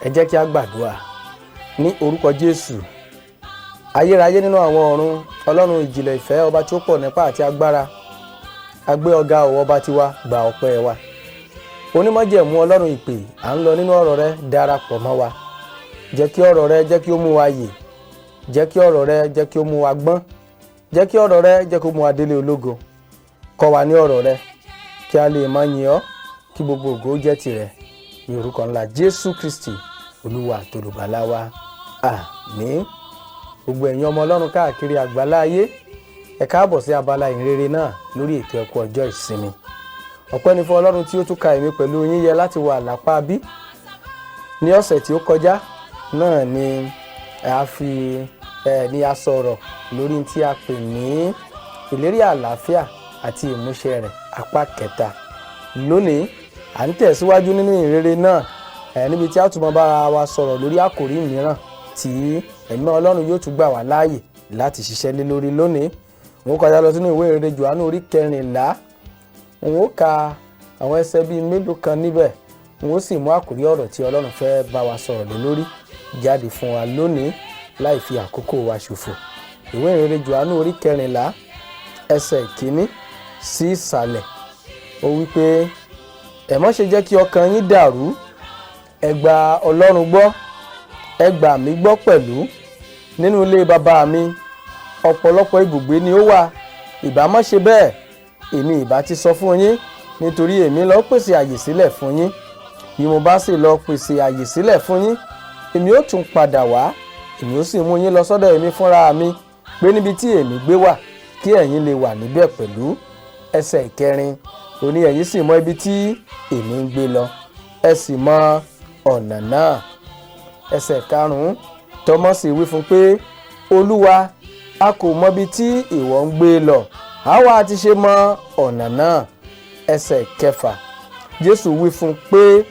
Ẹ jẹ́ kí a gbàdúrà ní orúkọ Jésù. Ayérayé nínú àwọn ọ̀run, Ọlọ́run ìjìnlẹ̀ ìfẹ́, ọba tí ó pọ̀ nípa àti agbára, a gbé ọ̀gá ọ̀wọ́, ọba tiwa, gba ọpẹ́ wa. Onímọ̀jẹ̀mú, Ọlọ́run ìpè, à ń lọ nínú ọ̀rọ̀ rẹ, darapọ̀ mọ́ wa. Jẹ́ kí ọ̀rọ̀ rẹ, jẹ́ kí ó mú wa yè. Jẹ́ kí ọ̀rọ̀ rẹ, jẹ́ kí ó mú wa gbọ́n. Jẹ́ kí ọ̀rọ̀ rẹ, jẹ́ kó mú wa délé ológo. Kọ́ wa ní ọ̀rọ̀ rẹ kí a lè máa yìn ọ́, kí gbogbo ògo jẹ́ tirẹ̀, ní orúkọ ńlá Jésù Kristi, Olúwa àtolùgbàlà wa, àmín. Gbogbo ẹ̀yin ọmọ Ọlọ́run káàkiri àgbálá ayé, ẹ káàbọ̀ sí abala ìhìnrere náà lórí ètò Ẹ̀kú Ọjọ́ Ìsinmi. Ọpẹ́ ni fún Ọlọ́run tí ó tún ka èmi pẹ̀lú yín yẹ láti wà lápá bí. Ní ọ̀sẹ̀ tí ó kọjá náà ni a fi ẹ ní a sọ̀rọ̀ lórí tí a pè ní ìlérí àlàáfíà àti ìmúṣẹ rẹ̀, apá kẹta. Lónìí, à ń tẹ̀síwájú nínú ìhìnrere náà níbi tí a tún máa bára wa sọ̀rọ̀ lórí àkòrí mìíràn tí ẹ̀mí Ọlọ́run yóò tún gbà wá láàyè láti ṣiṣẹ́ lé lórí lónìí. Òun kọjá lọ sínú ìwé ìrere Jòhánù orí 14. Òun ó ka àwọn ẹsẹ̀ bíi mélòó kan níbẹ̀, òun ó sì mú àkòrí ọ̀rọ̀ tí Ọlọ́run fẹ́ bá wa sọ̀rọ̀ lé lórí jáde fún wa lónìí láì fi àkókò wa ṣòfò. Ìwé ìrere Jòhánù orí 14, ẹsẹ̀ 1 sí ìsàlẹ̀, ó wí pé, "Ẹ má ṣe jẹ́ kí ọkàn yín dàrú. Ẹ gba Ọlọ́run gbọ́, ẹ gbà mí gbọ́ pẹ̀lú. Nínú ilé Bàbá mi ọ̀pọ̀lọpọ̀ ibùgbé ni ó wà. Ìbá má ṣe bẹ́ẹ̀, èmi ìbá ti sọ fún yín, nítorí èmi lọ pèsè àyè sílẹ̀ fún yín. Bí mo bá sì lọ pèsè àyè sílẹ̀ fún yín, èmi ó tún padà wá, èmi ó sì mú yín lọ sọ́dọ̀ èmi fúnra mi, pé níbi tí èmi gbé wà, kí ẹ̀yin lè wà níbẹ̀ pẹ̀lú." Ẹsẹ̀ 4 ó ní, "Ẹ̀yin sì mọ ibi tí èmi ń gbé lọ, ẹ sì mọ ọ̀nà náà." Ẹsẹ̀ 5, Tọ́mọ́sì wí fún pé, "Olúwa, a kò mọbi tí ìwọ ń gbé lọ, àwa ti ṣe mọ ọ̀nà náà?" Ẹsẹ̀ 6, Jésù wí fún pé,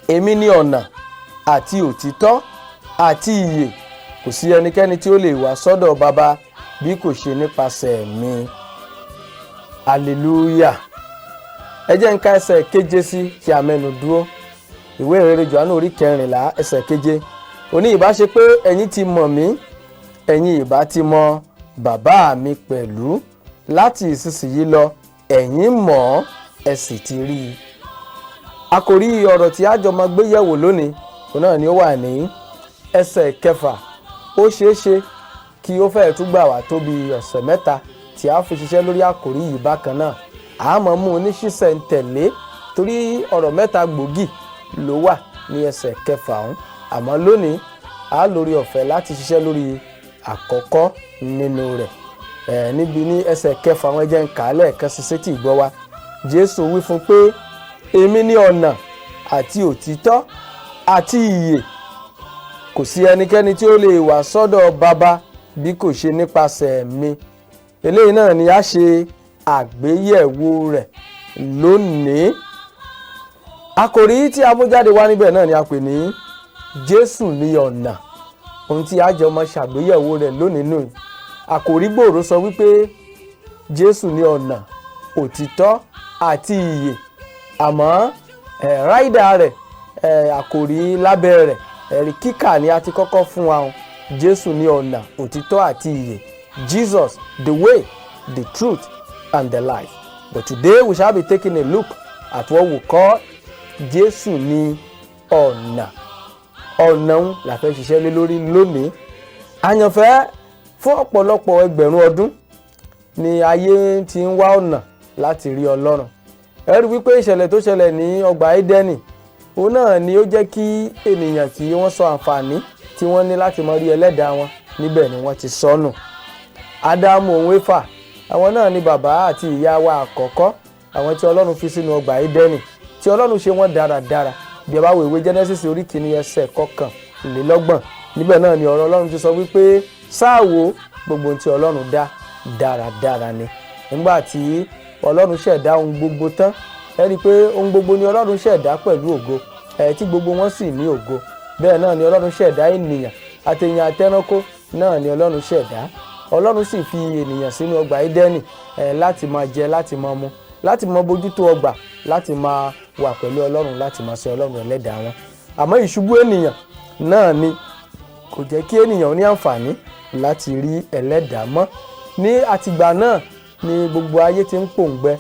"Èmi ni ọ̀nà àti òtítọ́ àti ìyè. Kò sí ẹnikẹ́ni tí ó lè wá sọ́dọ̀ Baba bí kò ṣe nípasẹ̀ mi." Hallelujah. Ẹ jẹ́ n ka ẹsẹ̀ 7 sí kí a mẹ́nu dúró. Ìwé ìrere Jòhánù orí 14, ẹsẹ̀ 7, ó ní, "Ìbá ṣe pé ẹ̀yin ti mọ̀ mí, ẹ̀yin ìbá ti mọ Bàbá mi pẹ̀lú. Láti ìsinsìnyí lọ, ẹ̀yin mọ̀ ọ́, ẹ sì ti rí i." Àkòrí ọ̀rọ̀ tí a jọ máa gbé yẹ̀wò lónìí, òun náà ni ó wà ní ẹsẹ̀ 6. Ó ṣeé ṣe kí ó fẹ́ẹ̀ tún gbà wá tó bí ọ̀sẹ̀ 3 tí a fi ṣiṣẹ́ lórí àkòrí yìí bákan náà. Àmọ́ mú un ní ṣísẹ̀ntẹ̀lé torí ọ̀rọ̀ mẹ́ta gbòógì ló wà ní ẹsẹ̀ 6 ọ̀hún. Àmọ́ lónìí, a lórí ọ̀fẹ́ láti ṣiṣẹ́ lórí àkọ́kọ́ nínú rẹ̀ ẹ̀ níbi ní ẹsẹ̀ 6. Àwọn ẹjẹ́ ń kà á lẹ́ẹ̀kan sí sétí ìgbọ́ wa. Jésù wí fún pé, "Èmi ní ọ̀nà àti òtítọ́ àti ìyè. Kò sí ẹnikẹ́ni tí ó lè wá sọ́dọ̀ Baba bí kò ṣe nípasẹ̀ mi." Eléyìí náà ni a ṣe àgbéyẹ̀wò rẹ̀ lónìí. Àkòrí tí a mú jáde wá níbẹ̀ náà ni a pè ní Jésù ní ọ̀nà. Ohun tí a jọ máa ṣàgbéyẹ̀wò rẹ̀ lónìí nù. Àkòrí gbòòrò sọ wípé Jésù ní ọ̀nà, òtítọ́ àti ìyè. Àmọ́ rider rẹ̀, àkòrí lábẹ́ rẹ̀, ẹ̀rí kíkà ni a ti kọ́kọ́ fún wa o. Jésù ní ọ̀nà, òtítọ́ àti ìyè: Jesus, the way, the truth and the life. But today we shall be taking a look at what we call Jésù ní ọ̀nà. Ọ̀nà ń la fẹ́ ṣiṣẹ́ lé lórí lónìí. Àyànfẹ́, fún ọ̀pọ̀lọpọ̀ ẹgbẹ̀rún ọdún ni ayé ti ń wá ọ̀nà láti rí Ọlọ́run. Ẹ rí wípé ìṣẹ̀lẹ̀ tó ṣẹlẹ̀ ní ọgbà Édẹ́nì, òun náà ni ó jẹ́ kí ènìyàn tí wọ́n sọ àǹfààní tí wọ́n ní láti mọ rí ẹlẹ́dàá wọn. Níbẹ̀ ni wọ́n ti sọnù. Ádámù òun Éfà, àwọn náà ni bàbá àti ìyá wa àkọ́kọ́, àwọn tí Ọlọ́run fi sínú ọgbà Édẹ́nì, tí Ọlọ́run ṣe wọ́n dáradára. Bí ẹ bá wo ìwé Genesis orí 1, ẹsẹ̀ 31, níbẹ̀ náà ni ọ̀rọ̀ Ọlọ́run ti sọ wípé, sáà wo gbogbo ohun tí Ọlọ́run dá, dáradára ni. Nígbà tí Ọlọ́run ṣẹ̀dá ohun gbogbo tán, ẹ rí i pé ohun gbogbo ni Ọlọ́run ṣẹ̀dá pẹ̀lú ògo ẹ̀, tí gbogbo wọn sì ní ògo. Bẹ́ẹ̀ náà ni Ọlọ́run ṣẹ̀dá ènìyàn, àtèèyàn àtẹranko náà ni Ọlọ́run ṣẹ̀dá. Ọlọ́run sì fi ènìyàn sínú ọgbà Édẹ́nì ẹ̀ láti máa jẹ, láti máa mu, láti máa bójútó ọgbà, láti máa wà pẹ̀lú Ọlọ́run, láti máa ṣe Ọlọ́run ẹlẹ́dàá wọn. Àmọ́ ìṣubú ènìyàn náà ni kò jẹ́ kí ènìyàn ní àǹfààní láti rí ẹlẹ́dàá mọ́. Ní àtìgbà náà ni gbogbo ayé ti ń pòǹgbẹ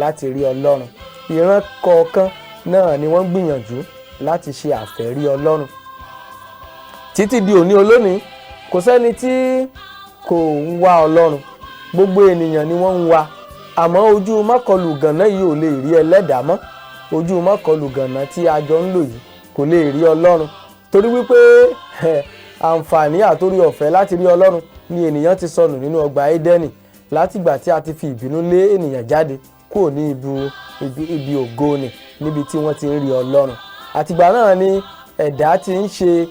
láti rí Ọlọ́run. Ìran kọ̀ọ̀kan náà ni wọ́n gbìyànjú láti ṣe àfẹ́rí Ọlọ́run títí di òní olónìí. Kò sẹ́ni tí kò ń wá Ọlọ́run, gbogbo ènìyàn ni wọ́n ń wá. Àmọ́ ojú mọ́kọlù gànà yìí ò lè rí ẹlẹ́dàá mọ́. Ojú mọ́kọlù gànà tí a jọ ń lò yìí kò lè rí Ọlọ́run, torí wípé àǹfààní àtórí ọ̀fẹ́ láti rí Ọlọ́run ni ènìyàn ti sọnù nínú ọgbà Édẹ́nì, látìgbà tí a ti fi ìbínú lé ènìyàn jáde kúrò ní ibi ògo ni, níbi tí wọ́n ti ń rí Ọlọ́run. Àtìgbà náà ni ẹ̀dá ti ń ṣe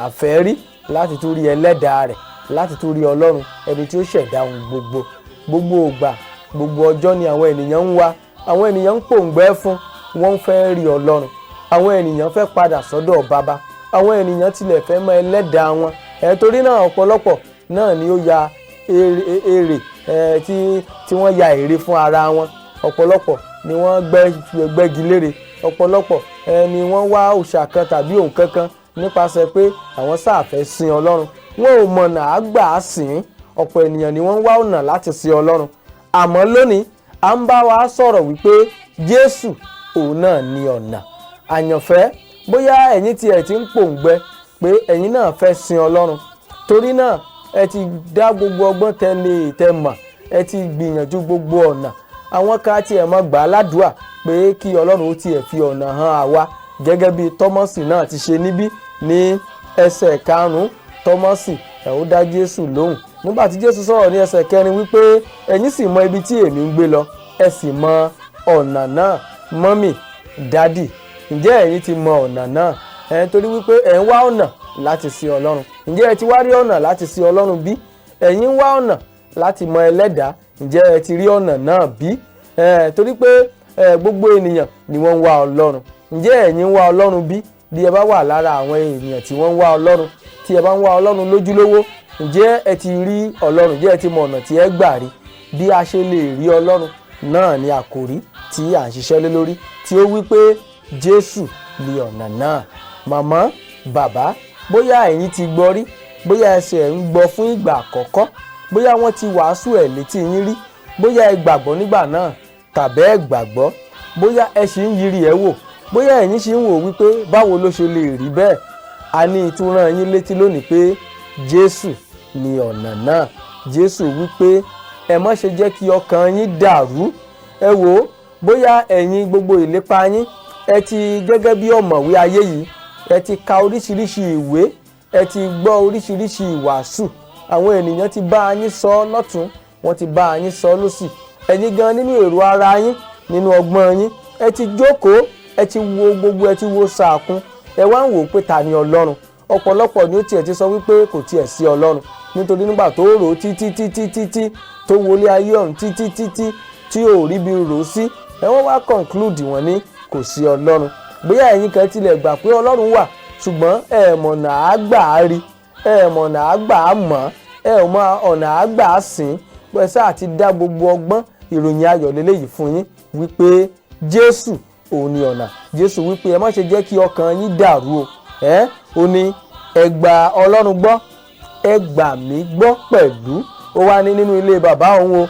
àfẹ́rí láti tún rí ẹlẹ́dàá rẹ̀, láti tún rí Ọlọ́run, ẹni tí ó ṣẹ̀dá ohun gbogbo. Gbogbo ògbà, gbogbo ọjọ́ ni àwọn ènìyàn ń wá, àwọn ènìyàn ń pòǹgbẹ́ fún, wọ́n fẹ́ rí Ọlọ́run. Àwọn ènìyàn fẹ́ padà sọ́dọ̀ bàbá, àwọn ènìyàn tilẹ̀ fẹ́ mọ ẹlẹ́dàá wọn. Torí náà, ọ̀pọ̀lọpọ̀ náà ni ó ya èrè tí wọ́n ya ère fún ara wọn. Ọ̀pọ̀lọpọ̀ ni wọ́n gbẹ́gi lére, ọ̀pọ̀lọpọ̀ ni wọ́n wá òòṣà kan tàbí òun kankan nípasẹ̀ pé àwọn sáà fẹ́ sin Ọlọ́run. Wọn ò mọ̀nà àgbà á sìn. Ọ̀pọ̀ ènìyàn ni wọ́n ń wá ọ̀nà láti sin Ọlọ́run. Àmọ́ lónìí, à ń bá wa sọ̀rọ̀ wípé Jésù òun náà ni ọ̀nà. Àyànfẹ́, bóyá ẹ̀yin tiẹ̀ ti ń pòǹgbẹ pé ẹ̀yin náà fẹ́ sin Ọlọ́run, torí náà ẹ ti dá gbogbo ọgbọ́n tẹ lè tẹ mọ̀, ẹ ti gbìyànjú gbogbo ọ̀nà. Àwọn kan tiẹ̀ mọ́ gbà á ládùúà pé kí Ọlọ́run ó tiẹ̀ fi ọ̀nà hàn àwa, gẹ́gẹ́ bí Tọ́mọ́sì náà ti ṣe níbí ní ẹsẹ̀ 5. Tọ́mọ́sì ẹ̀ ó dá Jésù lóhùn nígbà tí Jésù sọ̀rọ̀ ní ẹsẹ̀ 4 wípé, "Ẹ̀yin sì mọ ibi tí èmi ń gbé lọ, ẹ sì mọ ọ̀nà náà." Mummy, daddy, ǹjẹ́ ẹ̀yin ti mọ ọ̀nà náà? Ẹ̀ torí wípé ẹ̀ ń wá ọ̀nà láti sin Ọlọ́run, ǹjẹ́ ẹ ti wá rí ọ̀nà láti sin Ọlọ́run bí? Ẹ̀yin ń wá ọ̀nà láti mọ ẹlẹ́dàá, ǹjẹ́ ẹ ti rí ọ̀nà náà bí? Ẹ̀ torí pé gbogbo ènìyàn ni wọ́n ń wá Ọlọ́run. Ǹjẹ́ ẹ̀yin ń wá Ọlọ́run bí? Bí ẹ bá wà lára àwọn ènìyàn tí wọ́n ń wá Ọlọ́run, tí ẹ bá ń wá Ọlọ́run lójúlówó, ǹjẹ́ ẹ ti rí Ọlọ́run? Ǹjẹ́ ẹ ti mọ ọ̀nà tí ẹ gbà rí? Bí a ṣe lè rí Ọlọ́run náà ni àkòrí tí à ń ṣiṣẹ́ lé lórí, tí ó wí pé Jésù ni ọ̀nà náà. Màmá, bàbá, bóyá ẹ̀yin ti gbọ́ rí, bóyá ẹsẹ̀ ń gbọ́ fún ìgbà àkọ́kọ́, bóyá wọ́n ti wàásù ẹ̀ létí yín rí, bóyá ẹ gbàgbọ́ nígbà náà tàbí ẹ gbàgbọ́, bóyá ẹ ṣì ń yiri ẹ̀ wò, bóyá ẹ̀yin ṣì ń wò wípé báwo ló ṣe lè rí bẹ́ẹ̀, a ní ìtura yín létí lónìí pé Jésù ni ọ̀nà náà. Jésù wípé, "Ẹ má ṣe jẹ́ kí ọkàn yín dàrú." Ẹ wò ó, bóyá ẹ̀yin gbogbo ìlépa yín, ẹ ti gẹ́gẹ́ bí ọ̀mọ̀wé ayé yìí, ẹ ti ka oríṣiríṣi ìwé, ẹ ti gbọ́ oríṣiríṣi ìwàásù, àwọn ènìyàn ti bá yín sọ lọ́tún, wọ́n ti bá yín sọ lọ́sì. Ẹ̀yin gan nínú èrò ara yín, nínú ọgbọ́n yín, ẹ ti jókòó, ẹ ti wo gbogbo, ẹ ti wo sàkún, ẹ wá ń wò ó pé ta ni Ọlọ́run? Ọ̀pọ̀lọpọ̀ ni ó tiẹ̀ ti sọ wípé kò tiẹ̀ sí Ọlọ́run, nítorí nígbà tó rò ó títí títí títí, tó wọlé ayé ọ̀hún títí títí, tí ò rí bí rò ó sí, ẹ wọ́n wá conclude, wọ́n ní kò sí Ọlọ́run. Bóyá ẹ̀yin kan tilẹ̀ gbà pé Ọlọ́run wà, ṣùgbọ́n ẹ mọ̀nà á gbà á rí, ẹ mọ̀nà á gbà á mọ̀, ẹ ò mọ ọ̀nà á gbà á sìn, pẹ̀ sáà ti dá gbogbo ọgbọ́n. Ìròyìn ayọ̀ lélẹ́yìí fún yín wípé Jésù òun ni ọ̀nà. Jésù wípé, "Ẹ má ṣe jẹ́ kí ọkàn yín dàrú o." Ẹ ó ní, "Ẹ gba Ọlọ́run gbọ́, ẹ gbà mí gbọ́ pẹ̀lú." Ó wá ní nínú ilé bàbá òun o,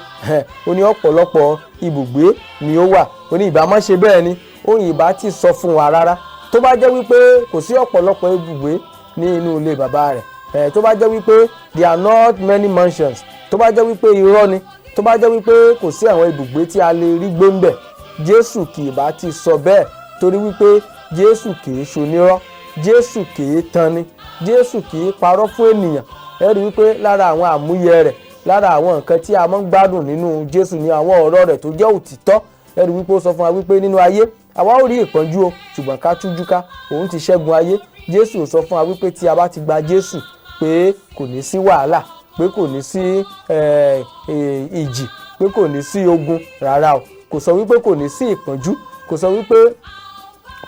ó ní ọ̀pọ̀lọpọ̀ ibùgbé ni ó wà. Ó ní ìbá má ṣe bẹ́ẹ̀ ni, òun ìbá ti sọ fún wa rárá. Tó bá jẹ́ wípé kò sí ọ̀pọ̀lọpọ̀ ibùgbé ní inú ilé bàbá rẹ̀, tó bá jẹ́ wípé there are not many mansions, tó bá jẹ́ wípé irọ́ ni, tó bá jẹ́ wípé kò sí àwọn ibùgbé tí a lè rí gbé ń bẹ̀, Jésù kì í bá ti sọ bẹ́ẹ̀, torí wípé Jésù kì í ṣonírọ́, Jésù kì í tanni, Jésù kì í parọ́ fún ènìyàn. Ẹ rí wípé lára àwọn àmúyẹ rẹ̀, lára àwọn nǹkan tí a máa ń gbádùn nínú Jésù ní àwọn ọ̀rọ̀ rẹ̀ tó jẹ́ òtítọ́. Ẹ rí wípé ó sọ fún wa wípé nínú ayé àwa ó rí ìpọ́njú o, ṣùgbọ́n ká tújú ká, òun ti ṣẹ́gun ayé. Jésù sọ fún wa wípé tí a bá ti gba Jésù pé kò ní sí wàhálà, pé kò ní sí ìjì, pé kò ní sí ogun. Rárá o, kò sọ wípé kò ní sí ìpọ́njú, kò sọ wípé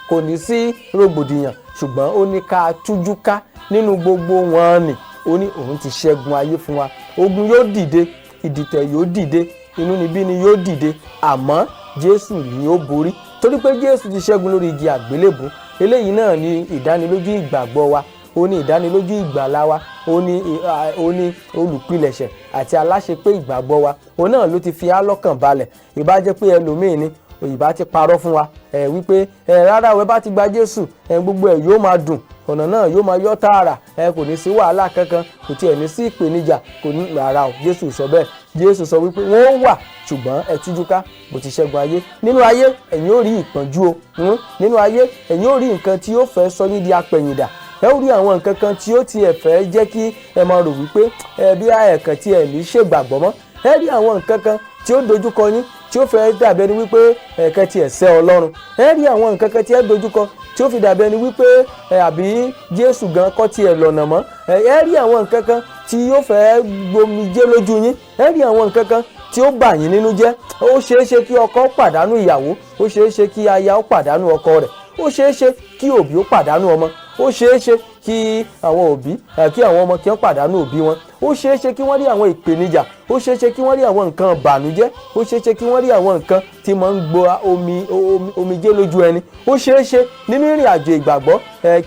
kò ní sí rògbòdìyàn, ṣùgbọ́n ó ní ká tújú ká nínú gbogbo wọn ni. Ó ní òun ti ṣẹ́gun ayé fún wa. Ogun yóò dìde, ìdìtẹ̀ yóò dìde, inúnibíni yóò dìde, àmọ́ Jésù ni ó borí, torí pé Jésù ti ṣẹ́gun lórí igi àgbélébùú. Eléyìí náà ni ìdánilójú ìgbàgbọ́ wa, ó ní ìdánilójú ìgbàlà wa, ó ní olùpilẹ̀ṣẹ̀ àti aláṣepé ìgbàgbọ́ wa. Òun náà ló ti fi á lọ́kàn balẹ̀. Ìbá jẹ́ pé ẹlòmíín ni, ìbá ti parọ́ fún wa ẹ wípé ẹ rárá o, ẹ bá ti gba Jésù ẹ, gbogbo ẹ yóò máa dùn, ọ̀nà náà yóò máa yọ tààrà, ẹ kò ní sí wàhálà kankan, kò tiẹ̀ ní sí ìpèníjà, kò ní. Rárá o, Jésù sọ bẹ́ẹ̀. Jésù sọ wípé wọ́n wà, ṣùgbọ́n ẹ tújú ká, bó ti ṣẹ́gun ayé. Nínú ayé, ẹ̀yin ó rí ìpọ́njú o. Nínú ayé, ẹ̀yin ó rí nǹkan tí ó fẹ́ sọ yín di apẹ̀yìndà. Ẹ ó rí àwọn nǹkan kan tí ó tiẹ̀ fẹ́ jẹ́ kí ẹ máa rò wípé ẹ bí ẹ̀ẹ̀kan tí ẹ ní ṣègbàgbọ́ mọ́. Ẹ rí àwọn nǹkan kan tí ó dojúkọ yín, tí ó fẹ́ dàbí ẹni wípé ẹ̀ẹ̀kan tí ẹ̀ sẹ́ Ọlọ́run. Ẹ rí àwọn nǹkan kan tí ẹ dojúkọ tí ó fi dàbí ẹni wípé ẹ àbí Jésù gan kọ́ tiẹ̀ lọ́nà mọ́. Ẹ rí àwọn nǹkan kan tí ó fẹ́ gbomijé lójú yín. Ẹ rí àwọn nǹkan kan tí ó bà yín nínú jẹ́. Ó ṣeé ṣe kí ọkọ pàdánù ìyàwó, ó ṣeé ṣe kí aya ó pàdánù ọkọ rẹ̀, ó ṣeé ṣe kí òbí ó pàdánù ọmọ, ó ṣeé ṣe kí àwọn òbí, kí àwọn ọmọ kí wọ́n pàdánù òbí wọn. Ó ṣeé ṣe kí wọ́n rí àwọn ìpèníjà, ó ṣeé ṣe kí wọ́n rí àwọn nǹkan ìbànújẹ́, ó ṣeé ṣe kí wọ́n rí àwọn nǹkan tí máa ń gbo omi omijé lójú ẹni. Ó ṣeé ṣe nínú ìrìn àjò ìgbàgbọ́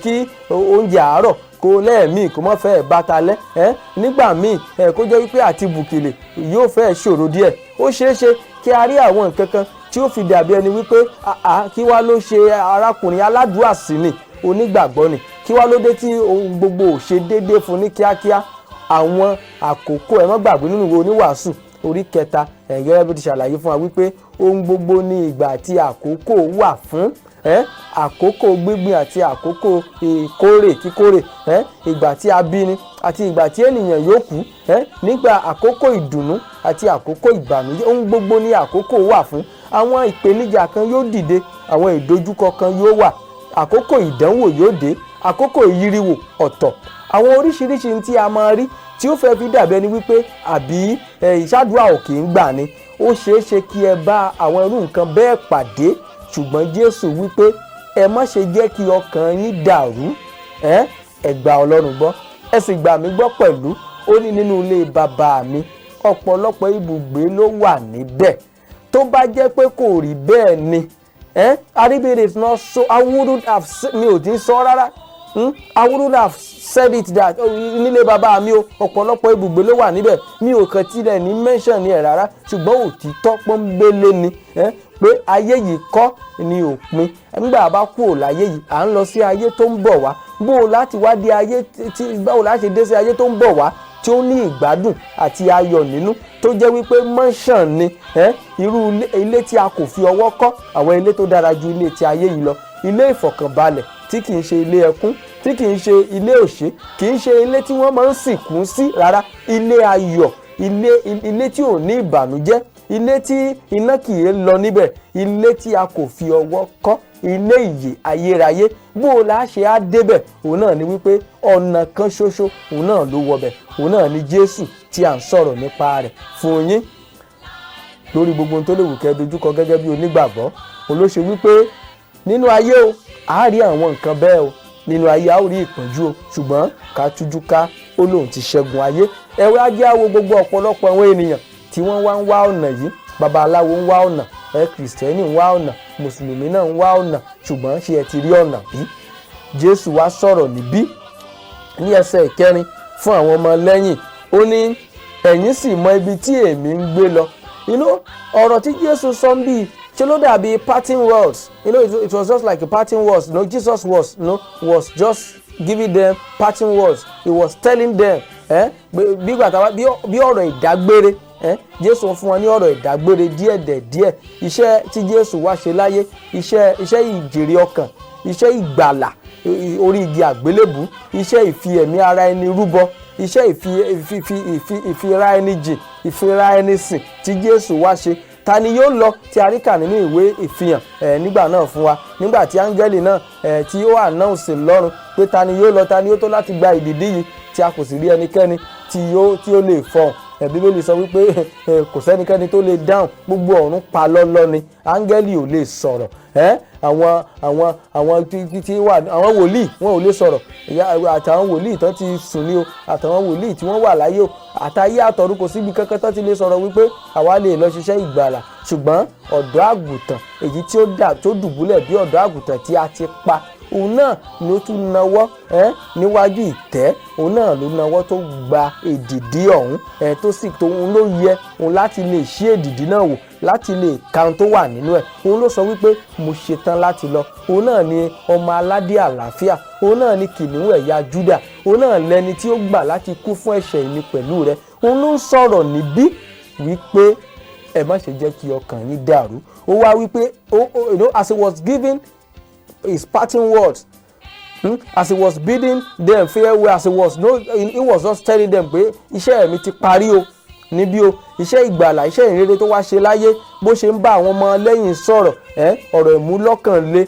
kí oúnjẹ àárọ̀ kó lẹ́ẹ̀míì kó má fẹ́ẹ̀ bá ta lẹ́ ẹ́ nígbà míì, kó jẹ́ wípé àti bùkìlì yóò fẹ́ẹ̀ ṣòro díẹ̀. Ó ṣeé ṣe kí a rí àwọn nǹkan kan tí ó fi dàbí ẹni wípé, àá, kí wá ló ṣe arákùnrin aládùúà sí ni, onígbàgbọ́ ni, kí wá ló dé tí ohun gbogbo ò ṣe déédéé fún ní kíákíá? Àwọn àkókò, ẹ má gbàgbé, nínú ìwé Oníwàásù orí kẹta, ẹ̀gẹ́ bó ti ṣàlàyé fún wa wípé ohun gbogbo ní ìgbà àti àkókò wà fún, àkókò gbígbìn àti àkókò ìkórè kíkórè, ìgbà tí a bí ni àti ìgbà tí ènìyàn yóò kú, nígbà àkókò ìdùnnú àti àkókò ìbànújẹ́. Ohun gbogbo ní àkókò wà fún. Àwọn ìpèníjà kan yóò dìde, àwọn ìdojúkọ kan yóò wà, àkókò ìdánwò yóò dé, àkókò ìyíriwò ọ̀tọ̀, àwọn oríṣiríṣi tí a máa rí tí ó fẹ́ fi dàbí ẹni wípé àbí ìṣàdúrà ò kì í gbà ni. Ó ṣeé ṣe kí ẹ bá àwọn irú nǹkan bẹ́ẹ̀ pàdé, ṣùgbọ́n Jésù wípé ẹ má ṣe jẹ́ kí ọkàn yín dàrú. Ẹ gba Ọlọ́run gbọ́, ẹ sì gbà mí gbọ́ pẹ̀lú. Ó ní nínú ilé bàbá mi, ọ̀pọ̀lọpọ̀ ibùgbé ló wà níbẹ̀. Tó bá jẹ́ pé kò rí bẹ́ẹ̀ ni, Aribe is not so, I wouldn't have, mi ò tí ń sọ rárá. I wouldn't have said it that, oh, nílé bàbá mi o, ọ̀pọ̀lọpọ̀ ibùgbé ló wà níbẹ̀. Mi ò kàn tilẹ̀ ní mention ní ẹ̀ rárá, ṣùgbọ́n òtítọ́ pọ́nbélé ni pé ayé yìí kọ́ ni òpin. Nígbà bá kú ò láyé yìí, à ń lọ sí ayé tó ń bọ̀ wá. Bó o láti wá dé ayé tí, báwo láti dé sí ayé tó ń bọ̀ wá tí ó ní ìgbádùn àti ayọ̀ nínú, tó jẹ́ wípé mansion ni, irú ilé tí a kò fi ọwọ́ kọ́, àwọn ilé tó dára ju ilé tí ayé yìí lọ, ilé ìfọ̀kànbalẹ̀ tí kì í ṣe ilé ẹkún, tí kì í ṣe ilé òṣè, kì í ṣe ilé tí wọ́n máa ń sìnkú sí rárá, ilé ayọ̀, ilé tí ò ní ìbànújẹ́, ilé tí iná kì í lọ níbẹ̀, ilé tí a kò fi ọwọ́ kọ́, ilé ìyè ayérayé. Bó o la ṣe á débẹ̀? Òun náà ni wípé ọ̀nà kan ṣoṣo òun náà ló wọbẹ̀, òun náà ni Jésù tí à ń sọ̀rọ̀ nípa rẹ̀ fún yín. Lórí gbogbo ohun tó lè wù kẹ́ dojúkọ gẹ́gẹ́ bí onígbàgbọ́, òun ló ṣe wípé nínú ayé o, a rí àwọn nǹkan bẹ́ẹ̀ o. Nínú ayé, a ó rí ìpọ́njú o, ṣùgbọ́n ká tújú ká, ó lóun ti ṣẹ́gun ayé. Ẹ̀wẹ́ ajé àwo gbogbo ọ̀pọ̀lọpọ̀ àwọn ènìyàn tí wọ́n wá ń wá ọ̀nà yìí. Babaláwo ń wá ọ̀nà, ẹ Kìrìsìtẹ́nì ń wá ọ̀nà, Mùsùlùmí náà ń wá ọ̀nà, ṣùgbọ́n ṣé ẹ ti rí ọ̀nà bí? Jésù wá sọ̀rọ̀ níbí ní ẹsẹ̀ ìkẹrin fún àwọn ọmọ lẹ́yìn. Ó ní, "Ẹ̀yin sì mọ ibi tí èmi ń gbé lọ." Ọ̀rọ̀ tí Jésù sọ ń bí ṣe ló dàbí parting words. It was just like a parting words. Jesus was you know, was just giving them parting words. He was telling them, bí gbàtà bí ọ̀rọ̀ ìdágbére. Jésù fún wọn ní ọ̀rọ̀ ìdágbére díẹ̀ dẹ̀ díẹ̀. Iṣẹ́ tí Jésù wá ṣe láyé, iṣẹ́ ìjèrè ọkàn, iṣẹ́ ìgbàlà orí igi àgbélébù, iṣẹ́ ìfi ẹ̀mí ara ẹni rúbọ, iṣẹ́ ìfi ìfi ìfi ìfira ẹni jìn, ìfira ẹni sìn tí Jésù wá ṣe, ta ni yóò lọ, tí a rí kà nínú ìwé Ìfihàn ẹ̀ nígbà náà fún wa, nígbà tí áńgẹ́lì náà ẹ̀ tí ó announce lọ́run pé ta ni yóò lọ, ta ni yóò tó láti gba ìdìdí yìí, tí a kò sì rí ẹnikẹ́ni tí ó lè fọhùn ẹ̀. Bíbélì sọ wípé kò sẹ́nikẹ́ni tó lè dáhùn, gbogbo ọ̀run pa lọ́lọ́ ni, áńgẹ́lì ò lè sọ̀rọ̀ ẹ́, àwọn tí wà, àwọn wòlíì, wọn ò lè sọ̀rọ̀, àtàwọn wòlíì tán ti sùn ní o, àtàwọn wòlíì tí wọ́n wà láyé o, àtayé àtọ̀run, kò síbi kankan tán ti lè sọ̀rọ̀ wípé àwa lè lọ ṣiṣẹ́ ìgbàlà. Ṣùgbọ́n ọ̀dọ́ àgùntàn èyí tí ó dà tó dùbúlẹ̀ bí ọ̀dọ́ àgùntàn tí a ti pa, Òun náà ni ó tún nawọ́ níwájú ìtẹ́. Òun náà ló nawọ́ tó gba èdìdí ọ̀hún, tó sì tó òun ló yẹ òun láti lè ṣí èdìdí náà wò, láti lè ka ohun tó wà nínú ẹ̀. Òun ló sọ wípé, "Mo ṣetán láti lọ." Òun náà ni Ọmọ Aládé àlàáfíà. Òun náà ni Kìnìún ẹ̀yà Júdà. Òun náà lẹni tí ó gbà láti kú fún ẹ̀ṣẹ̀ mi pẹ̀lú rẹ. Òun ló ń sọ̀rọ̀ níbí wípé, "Ẹ má ṣe jẹ́ kí ọkàn yín dàrú." Ó wá wípé as he was giving his parting words, as he was bidding them farewell, as he was no he was just telling them pé iṣẹ́ mi ti parí o níbí o, iṣẹ́ ìgbàlà, iṣẹ́ ìrere tó wá ṣe láyé. Bó ṣe ń bá àwọn ọmọ lẹ́yìn sọ̀rọ̀, ọ̀rọ̀ ìmúlọ́kànlé,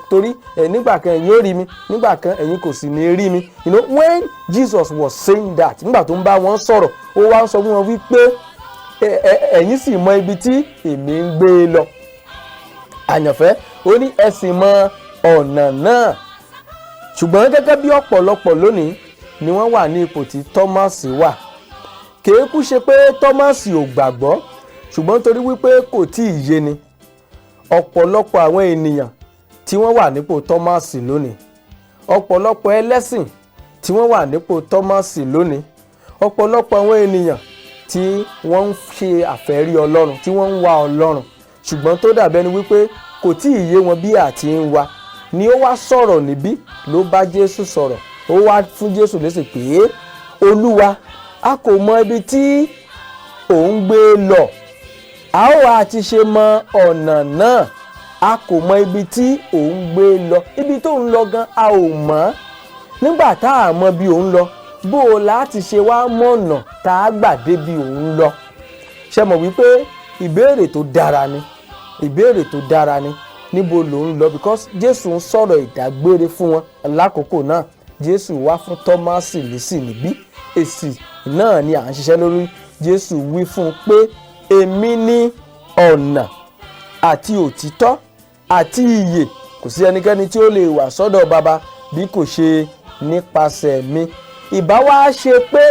torí nígbà kan ẹ̀yin ó rí mi, nígbà kan ẹ̀yin kò sì ní rí mi. When Jesus was saying that, nígbà tó ń bá wọn sọ̀rọ̀, ó wá ń sọ fún wọn wípé, "Ẹ̀yin sì mọ ibi tí èmi ń gbé lọ." Àyànfẹ́, ó ní, "Ẹ sì mọ ọ̀nà náà." Ṣùgbọ́n gẹ́gẹ́ bí ọ̀pọ̀lọpọ̀ lónìí ni wọ́n wà ní ipò tí Thomas wà. Kèékú ṣe pé Thomas ò gbàgbọ́, ṣùgbọ́n torí wípé kò tí ì yé ni. Ọ̀pọ̀lọpọ̀ àwọn ènìyàn tí wọ́n wà nípò Thomas lónìí, ọ̀pọ̀lọpọ̀ ẹlẹ́sìn tí wọ́n wà nípò Thomas lónìí, ọ̀pọ̀lọpọ̀ àwọn ènìyàn tí wọ́n ń ṣe àfẹ́rí Ọlọ́run, tí wọ́n ń wá Ọlọ́run, ṣùgbọ́n tó dàbẹ́ni wípé kò tí ì yé wọn bí àti ń wá ni. Ó wá sọ̀rọ̀ níbí, ló bá Jésù sọ̀rọ̀. Ó wá fún Jésù lésì pé, "Olúwa, a kò mọ ibi tí òun gbé lọ, a ó wá ti ṣe mọ ọ̀nà náà?" A kò mọ ibi tí òun gbé lọ. Ibi tó ń lọ gan, a ò mọ̀. Nígbà tá a mọ bí òun lọ, bó o láti ṣe wá mọ̀nà tá a gbà débi òun lọ? Ṣe mọ̀ wípé ìbéèrè tó dára ni, ìbéèrè tó dára ni. Níbo ló ń lọ? Because Jésù ń sọ̀rọ̀ ìdágbére fún wọn lákòókò náà. Jésù wá fún Tọ́másì lésì níbí. Èsì náà ni à ń ṣiṣẹ́ lórí. Jésù wí fún un pé, "Èmi ní ọ̀nà àti òtítọ́ àti ìyè. Kò sí ẹnikẹ́ni tí ó lè wà sọ́dọ̀ Baba bí kò ṣe nípasẹ̀ mi." Ìbá wá ṣe pé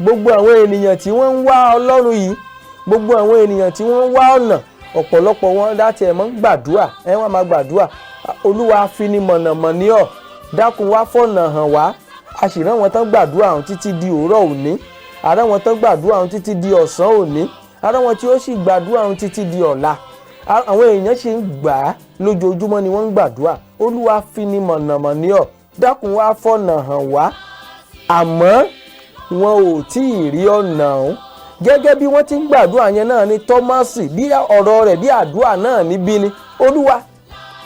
gbogbo àwọn ènìyàn tí wọ́n ń wá Ọlọ́run yìí, gbogbo àwọn ènìyàn tí wọ́n ń wá ọ̀nà, ọ̀pọ̀lọpọ̀ wọn láti ẹ̀ mọ́ ń gbàdúrà, ẹ̀ wọ́n máa gbàdúrà, "Olúwa, afinimọ̀nàmọ̀ ní ọ̀, dákun, wá fọ̀nà hàn wá." A sì rán wọn tán gbàdúrà ọ̀hún títí di òwúrọ̀ òní, àrá wọn tán gbàdúrà ọ̀hún títí di ọ̀sán òní, àrá wọn tí ó sì gbàdúrà ọ̀hún títí di ọ̀la. Àwọn èèyàn sì ń gbà á lójoojúmọ́ ni wọ́n ń gbàdúrà, "Olúwa, afinimọ̀nàmọ̀ ní ọ̀, dákun, wá fọ̀nà hàn wá." Àmọ́ wọn ò tí ì rí ọ̀nà ọ̀hún. Gẹ́gẹ́ bí wọ́n ti ń gbàdúrà yẹn náà ni Tọ́másì, bí ọ̀rọ̀ rẹ̀ bí àdúrà náà níbí ni, "Olúwa,"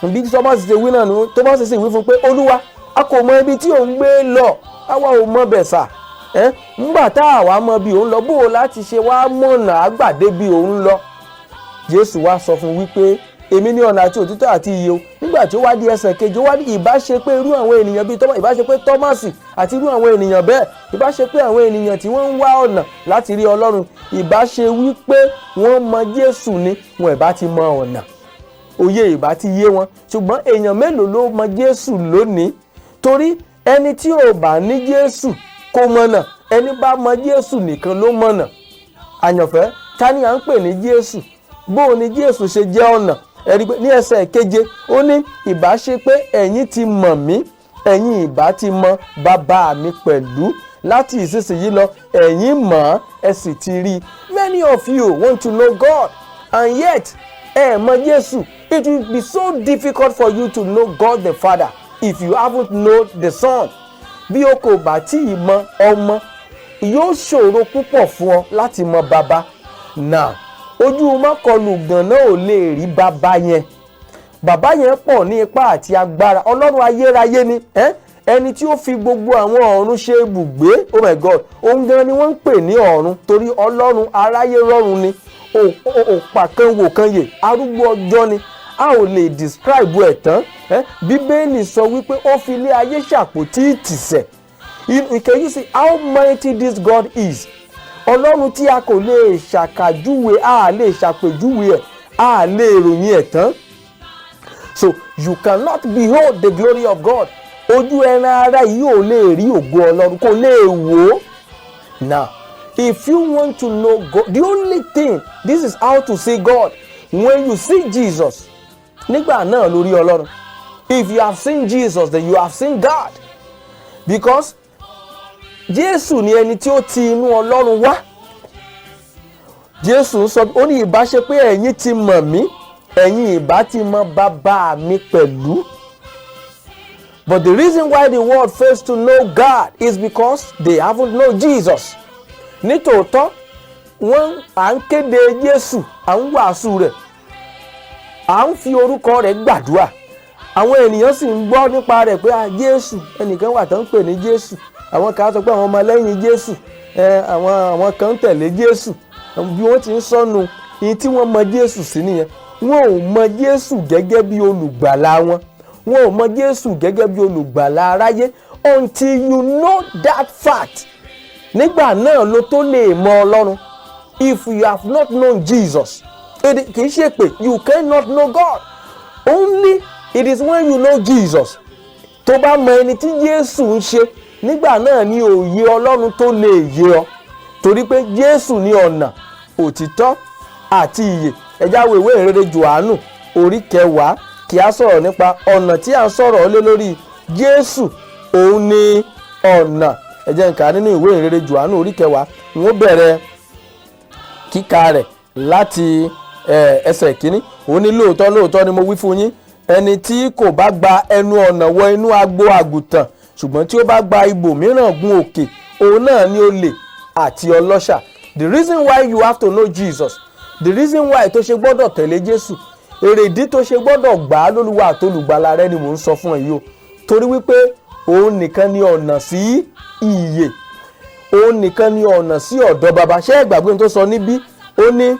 bí Tọ́másì ṣe wí náà ni. Tọ́másì sì wí fún pé, "Olúwa, a kò mọ ibi tí òun gbé lọ, àwa ò mọ bẹ̀ sà ẹ́. Ńgbà tá àwa mọ bí òun lọ, bó o láti ṣe wá mọ̀nà àgbàdé bí òun lọ?" Jésù wá sọ fún wípé, "Èmi ní ọ̀nà àti òtítọ́ àti ìyè o." Nígbà tí ó wá di ẹsẹ̀ kejì, ó wá ní ìbá ṣe pé irú àwọn ènìyàn bíi Tọ́másì, ìbá ṣe pé Tọ́másì àti irú àwọn ènìyàn bẹ́ẹ̀, ìbá ṣe pé àwọn ènìyàn tí wọ́n ń wá ọ̀nà láti rí Ọlọ́run, ìbá ṣe wípé wọ́n mọ Jésù ni, wọn ìbá ti mọ ọ̀nà, òye ìbá ti yé wọn. Ṣùgbọ́n èèyàn mélòó ló mọ Jésù lónìí? Torí ẹni tí ò bá ní Jésù kò mọ̀nà. Ẹni bá mọ Jésù nìkan ló mọ̀nà. Àyànfẹ́, ta ni à ń pè ní Jésù? Bó o ní Jésù ṣe jẹ́ ọ̀nà? Ẹ̀rí pé ní ẹsẹ̀ keje, ó ní, "Ìbá ṣe pé ẹ̀yin ti mọ̀ mí, ẹ̀yin ìbá ti mọ Bàbá mi pẹ̀lú. Láti ìsinsìnyí lọ, ẹ̀yin mọ̀ ọ́n, ẹ sì ti rí i." Many of you want to know God and yet ẹ mọ̀ Jésù. It will be so difficult for you to know God the Father if you haven't know the Son. Bí o kò bá tí ì mọ Ọmọ, yóò ṣòro púpọ̀ fún ọ láti mọ Bàbá. Now, ojú mọ́kànlù gànà ò lè rí Bàbá yẹn. Bàbá yẹn pọ̀ ní ipá àti agbára. Ọlọ́run ayérayé ni ẹni tí ó fi gbogbo àwọn ọ̀run ṣe ibùgbé. Oh my God, òun gan ni wọ́n ń pè ní ọ̀run, torí Ọlọ́run aráyé rọ̀run ni, òpà kan wò kan yè, arúgbó ọjọ́ ni. A ò lè describe ẹ̀ tán. Bíbélì sọ wípé ó fi ilé ayé ṣàpótí ìtìsẹ̀. Can you see how mighty this God is? Ọlọ́run tí a kò lè ṣàkàjúwe, a lè ṣàpèjúwe ẹ̀, a lè ròyìn ẹ̀ tán. So you cannot behold the glory of God. Ojú ẹran ara yìí ò lè rí ògo Ọlọ́run, kò lè wò ó. Now, if you want to know God, the only thing, this is how to see God: when you see Jesus, nígbà náà lórí Ọlọ́run. If you have seen Jesus, then you have seen God, because Jésù ni ẹni tí ó ti inú Ọlọ́run wá. Jésù ń sọ, ó ní, "Ìbá ṣe pé ẹ̀yin ti mọ̀ mí, ẹ̀yin ìbá ti mọ̀ bàbá mi pẹ̀lú." But the reason why the world fails to know God is because they haven't known Jesus. Nítòótọ́, wọ́n à ń kéde Jésù, à ń wàásù rẹ̀, à ń fi orúkọ rẹ̀ gbàdúrà, àwọn ènìyàn sì ń gbọ́ nípa rẹ̀ pé, ah, Jésù, ẹnìkan wà tó ń pè ní Jésù. Àwọn kan á sọ pé àwọn ọmọlẹ́yìn Jésù, àwọn kan ń tẹ̀lé Jésù. Bí wọ́n ti ń sọnù ìyí tí wọ́n mọ Jésù sí nìyẹn. Wọn ò mọ Jésù gẹ́gẹ́ bí olùgbàlà wọn, wọn ò mọ Jésù gẹ́gẹ́ bí olùgbàlà aráyé. Until you know that fact, nígbà náà ló tó lè mọ Ọlọ́run. If you have not known Jesus, kì í ṣe pé you cannot know God. Only it is when you know Jesus, tó bá mọ ẹni tí Jésù ń ṣe, nígbà náà ni òye Ọlọ́run tó lè yé ọ, torí pé Jésù ní ọ̀nà, òtítọ́ àti ìyè. Ẹ já wo ìwé ìrere Jòhánù orí 10 kí a sọ̀rọ̀ nípa ọ̀nà tí a ń sọ̀rọ̀ lé lórí. Jésù, òun ní ọ̀nà. Ẹ jẹ́ n kà nínú ìwé ìrere Jòhánù orí 10. N ó bẹ̀rẹ̀ kíka rẹ̀ láti ẹsẹ̀ 1. Òun ní, "Lóòótọ́ lóòótọ́ ni mo wí fún yín, ẹni tí kò bá gba ẹnu ọ̀nà wọ inú agbo àgùntàn, ṣùgbọ́n tí ó bá gba ibòmíràn gun òkè, òun náà ni olè àti ọlọ́ṣà." The reason why you have to know Jesus, the reason why tó ṣe gbọ́dọ̀ tẹ̀lé Jésù, èrèdí tó ṣe gbọ́dọ̀ gbà á lólúwa àtolùgbàlà rẹ ni mò ń sọ fún ẹ yìí o, torí wípé òun nìkan ni ọ̀nà sí ìyè, òun nìkan ni ọ̀nà sí ọ̀dọ̀ baba. Ṣé ẹ gbàgbé ohun tó sọ níbí? Ó ní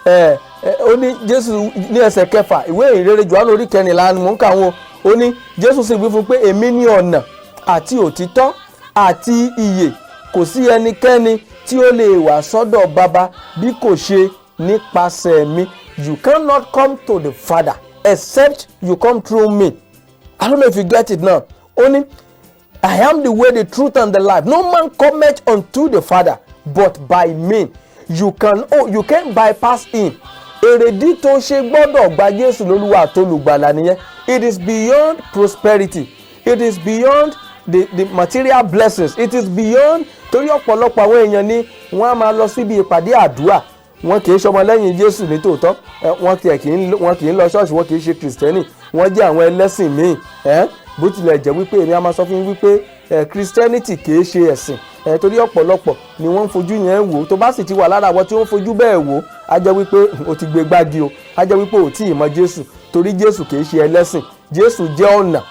ẹ ẹ ó ní Jésù ní ẹsẹ̀ 6 ìwé ìrere Jòhánù orí 14 ni mò ń kà wọ́n. Ó ní, Jésù sì wí fún un pé, "Èmi ní ọ̀nà àti òtítọ́ àti ìyè. Kò sí ẹnikẹ́ni tí ó lè wá sọ́dọ̀ baba bí kò ṣe nípasẹ̀ mi." You cannot come to the Father except you come through me. I don't know if you get it now. Ó ní, "I am the way, the truth and the life. No man cometh unto the Father but by me." You can bypass him. Èrèdí tó ṣe gbọ́dọ̀ gba Jésù lólúwa àtolùgbàlà nìyẹn. It is beyond prosperity, it is beyond the material blessings, it is beyond, torí ọ̀pọ̀lọpọ̀ àwọn èèyàn ni wọ́n á máa lọ síbi ìpàdé àdúrà, wọn kì í ṣọmọ lẹ́yìn Jésù ní tòótọ́. Wọn tiẹ̀ kì í, wọn kì í lọ ṣọ́ọ̀ṣì, wọn kì í ṣe Kìrìsìtẹ́nì, wọ́n jẹ́ àwọn ẹlẹ́sìn míì. Bó tilẹ̀ jẹ́ wípé èmi á máa sọ fún yín wípé Christianity kì í ṣe ẹ̀sìn, torí ọ̀pọ̀lọpọ̀ ni wọ́n ń fojú yẹn wò. Tó bá sì ti wà lára àwọn tí wọ́n ń fojú bẹ́ẹ̀ wò, á jẹ́ wípé o ti gbé gbági o, á jẹ́ wípé o tí ì mọ Jésù, torí Jésù kì í ṣe ẹlẹ́sìn. Jésù jẹ́ ọ̀nà.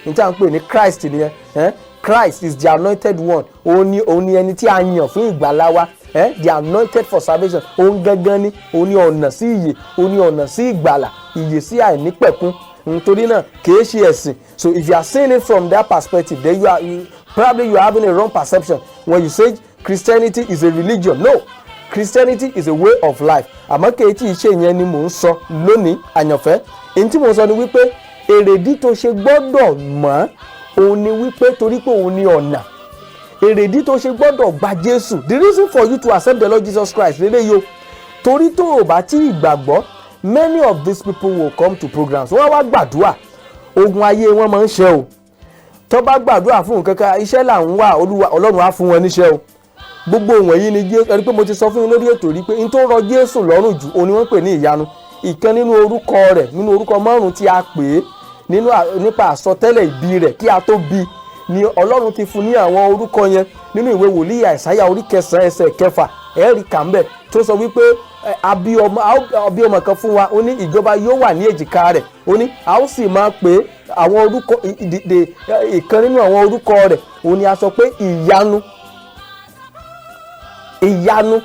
Ní tí a ń pè ní Christ nìyẹn. Christ is the anointed one. Òun ni ẹni tí a yàn fún ìgbàlá wa, the anointed for salvation. Òun gangan ni, òun ni ọ̀nà sí ìyè, òun ni ọ̀nà sí ìgbàlà, ìyè sí àìnípẹ̀kun. Nítorí náà, kìí ṣe ẹ̀sìn. So if you are seeing it from that perspective, then probably you are having a wrong perception when you say Christianity is a religion. No, Christianity is a way of life. Àmọ́ kìí tí ì ṣe ìyẹn ni mò ń sọ lónìí, àyànfẹ́. Èyí tí mò ń sọ ni wípé èrèdí tó ṣe gbọ́dọ̀ mọ̀ òun ni wípé torí pé òun ni ọ̀nà. Èrèdí tó ṣe gbọ́dọ̀ gba Jésù, the reason for you to accept the Lord Jesus Christ lélẹ́yìí o, torí tó o bá tí ì gbàgbọ́, many of these people will come to programs, wọ́n wá gbàdúrà, ogun ayé wọn máa ń ṣe o. Tó bá gbàdúrà fún nǹkan kan, iṣẹ́ là ń wá, Olúwa Ọlọ́run á fún wọn níṣẹ́ o. Gbogbo wọ̀nyí ni Jésù ẹni pé mo ti sọ fún yín lórí ètò rí pé n tó rọ Jésù lọ́rùn jù, òun ni wọ́n pè ní ìyanu. Ìkan nínú orúkọ rẹ̀, nínú orúkọ márùn tí a pè é nínú nípa àsọtẹ́lẹ̀ ìbí rẹ̀, kí a tó bí ni Ọlọ́run ti fún ní àwọn orúkọ yẹn. Nínú ìwé wòlíì Àìsáyà orí 9 ẹsẹ̀ 6, ẹ̀rí kàmbẹ̀ tó sọ wípé a bí ọmọ, a bí ọmọ kan fún wa. Ó ní ìjọba yóò wà ní èjìká rẹ̀. Ó ní a ó sì máa pè é àwọn orúkọ ìkan nínú àwọn orúkọ rẹ̀, òun ni a sọ pé Ìyanu. Ìyanu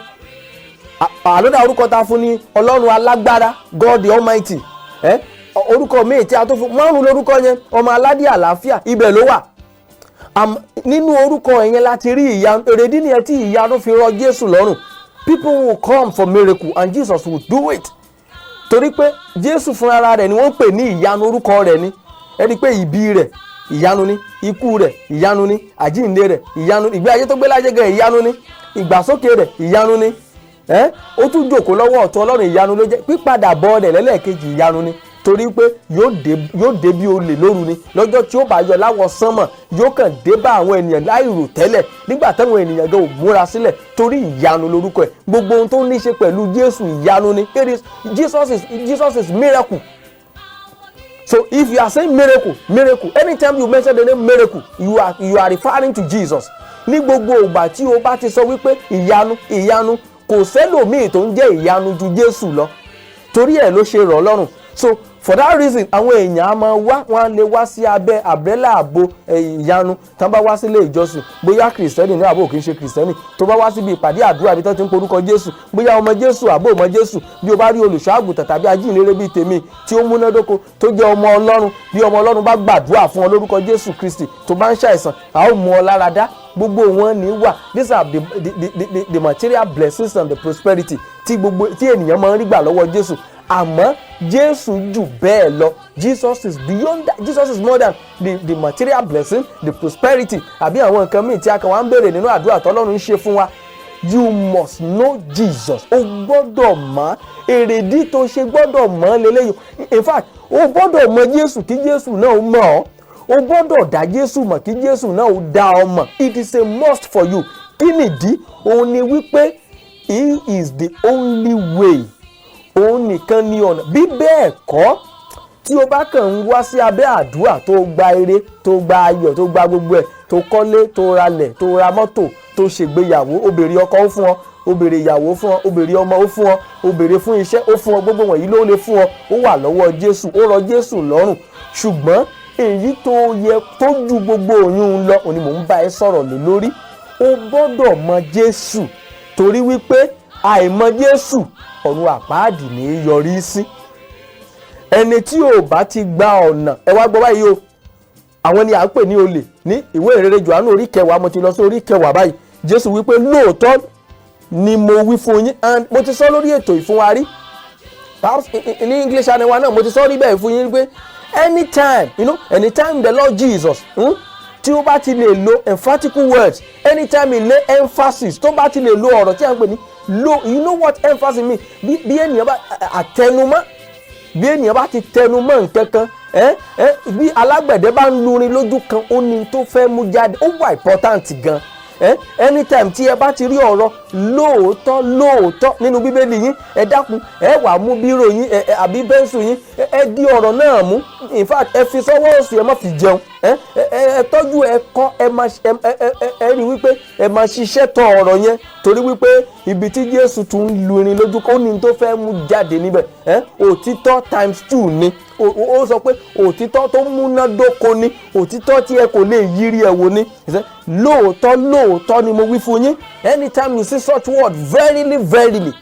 àlọ́dà orúkọ ta fún ní Ọlọ́run alágbára, God the Almighty. Orúkọ míì tí a tó fún, márùn lórúkọ yẹn, Ọmọ aládé àlàáfíà, ibẹ̀ ló wà. Nínú orúkọ yẹn láti rí ìyanu. Èrèdí nìyẹn tí ìyanu fi rọ Jésù lọ́rùn. People will come for miracle and Jesus will do it, torí pé Jésù fúnra rẹ̀ ni wọ́n ń pè ní ìyanu. Orúkọ rẹ̀ ni. Ẹ rí i pé ìbí rẹ̀ ìyanu ni, ikú rẹ̀ ìyanu ni, àjíǹde rẹ̀ ìyanu, ìgbé ayé tó gbé láyé gan ìyanu ni, ìgbàsókè rẹ̀ ìyanu ni, ẹ́ ó tún jòkó lọ́wọ́ ọ̀tún Ọlọ́run, ìyanu ló jẹ́. Pípadà bọ̀ rẹ̀ lẹ́lẹ́kejì, ìyanu ni. Torí pé yóò dé bí olè lóru ni. Lọ́jọ́ tí ó bá yọ láwọ̀ sánmọ̀, yóò kàn dé bá àwọn ènìyàn láìrò tẹ́lẹ̀, nígbà táwọn ènìyàn gan ò múra sílẹ̀, torí ìyanu lórúkọ ẹ̀. Gbogbo ohun tó ní í ṣe pẹ̀lú Jésù, ìyanu ni. It is Jesus is Jesus is miracle. So if you are saying miracle, miracle, anytime you mention the name miracle, you are referring to Jesus. Ní gbogbo ìgbà tí o bá ti sọ wípé ìyanu, ìyanu, kò sẹ́lòmíì tó ń jẹ́ ìyanu ju Jésù lọ. Torí ẹ̀ ló ṣe rọ̀ lọ́rùn. So for that reason, àwọn èèyàn á máa wá, wọn á lè wá sí abẹ́ àbẹ́là ààbò ìyanu. Tán bá wá sílé ìjọsìn, bóyá Kìrìsìtẹ́nì ní àbò kì í ṣe Kìrìsìtẹ́nì, tó bá wá síbi ìpàdé àdúrà bí tó ti ń porúkọ Jésù, bóyá ọmọ Jésù àbò ọmọ Jésù, bí o bá rí olùṣọ́ àgùntàn tàbí ajíhìnrere bíi tèmi tí ó múnádóko, tó jẹ́ ọmọ Ọlọ́run, bí ọmọ Ọlọ́run bá gbàdúrà fún ọ lórúkọ Jésù Kristi, tó bá ń ṣàìsàn, a ó mú ọ lára dá. Gbogbo wọn ní wà. These are the material blessings and the prosperity tí gbogbo tí ènìyàn máa ń rí gbà lọ́wọ́ Jésù. Àmọ́ Jésù jù bẹ́ẹ̀ lọ. Jesus is beyond that. Jesus is more than the material blessing, the prosperity, àbí àwọn nǹkan míì tí a kàn wá ń béèrè nínú àdúrà tọ́lọ́run ń ṣe fún wa. You must know Jesus. O gbọ́dọ̀ mọ̀. Èrèdí tó ṣe gbọ́dọ̀ mọ̀ lélẹ́yìn, in fact, o gbọ́dọ̀ mọ̀ Jésù kí Jésù náà mọ̀ ọ́. O gbọ́dọ̀ dá Jésù mọ̀ kí Jésù náà ó dá ọ mọ̀. It is a must for you. Kí nìdí? Òun ni wípé he is the only way. Òun nìkan ni ọ̀nà. Bí bẹ́ẹ̀ kọ́, tí o bá kàn ń wá sí abẹ́ àdúrà, tó gba ire, tó gba ayọ̀, tó gba gbogbo ẹ̀, tó kọ́lé, tó ralẹ̀, tó ra mọ́tò, tó ṣègbéyàwó, ó béèrè ọkọ, ó fún ọ, ó béèrè ìyàwó fún ọ, ó béèrè ọmọ, ó fún ọ, ó béèrè fún iṣẹ́, ó fún ọ. Gbogbo wọ̀nyí ló lè fún ọ. Ó wà lọ́wọ́ Jésù, ó rọ Jésù lọ́rùn. Ṣùgbọ́n èyí tó yẹ tó ju gbogbo òyìn lọ òní mò ń bá ẹ sọ̀rọ̀ lé lórí. O gbọ́dọ̀ mọ Jésù, torí wípé àìmọ̀ Jésù, ọ̀run àpáàdì ní í yọrí sí. Ẹni tí ò bá ti gba ọ̀nà, ẹ wá gbọ́ báyìí o, àwọn ni à ń pè ní olè. Ní ìwé ìrere Jòhánù orí 10, mo ti lọ sí orí 10 báyìí. Jésù wípé, "Lóòótọ́ ni mo wí fún yín." And mo ti sọ lórí ètò ìfún wa rí, perhaps ní English channel wa náà, mo ti sọ rí bẹ́ẹ̀ fún yín pé anytime you know anytime the Lord Jesus, tí ó bá ti lè lo emphatical words, anytime he lay emphasis, tó bá ti lè lo ọ̀rọ̀ tí a ń pè ní lo, you know what emphasis mean? Bí ènìyàn bá àtẹnumọ́, bí ènìyàn bá ti tẹnumọ́ nǹkan kan, ẹ ẹ bí alágbẹ̀dẹ bá ń lurin lójú kan, ó ní tó fẹ́ mú jáde. Ó wà important gan. Anytime tí ẹ bá ti rí ọ̀rọ̀ "lóòótọ́, lóòótọ́" nínú Bíbélì yín, ẹ dákun, ẹ wàá mú bírò yín ẹ ẹ àbí pencil yín, ẹ di ọ̀rọ̀ náà mú. In fact, ẹ fi sọ́wọ́ òsì, ẹ má fi jẹun. Ẹ tọ́jú, ẹ kọ́, ẹ máa ẹ ẹ ẹ ẹ rí wípé ẹ máa ṣiṣẹ́ tọ ọ̀rọ̀ yẹn, torí wípé ibi tí Jésù tún ń lu irin lójú, kó ní tó fẹ́ mú jáde níbẹ̀. Òtítọ́ times two ni. Ó sọ pé òtítọ́ tó múnádóko ni, òtítọ́ tí ẹ kò lè yírí ẹ wò ni. He said, "Lóòótọ́, lóòótọ́ ni mo wí fún yín." Anytime you see such word, "verily, verily",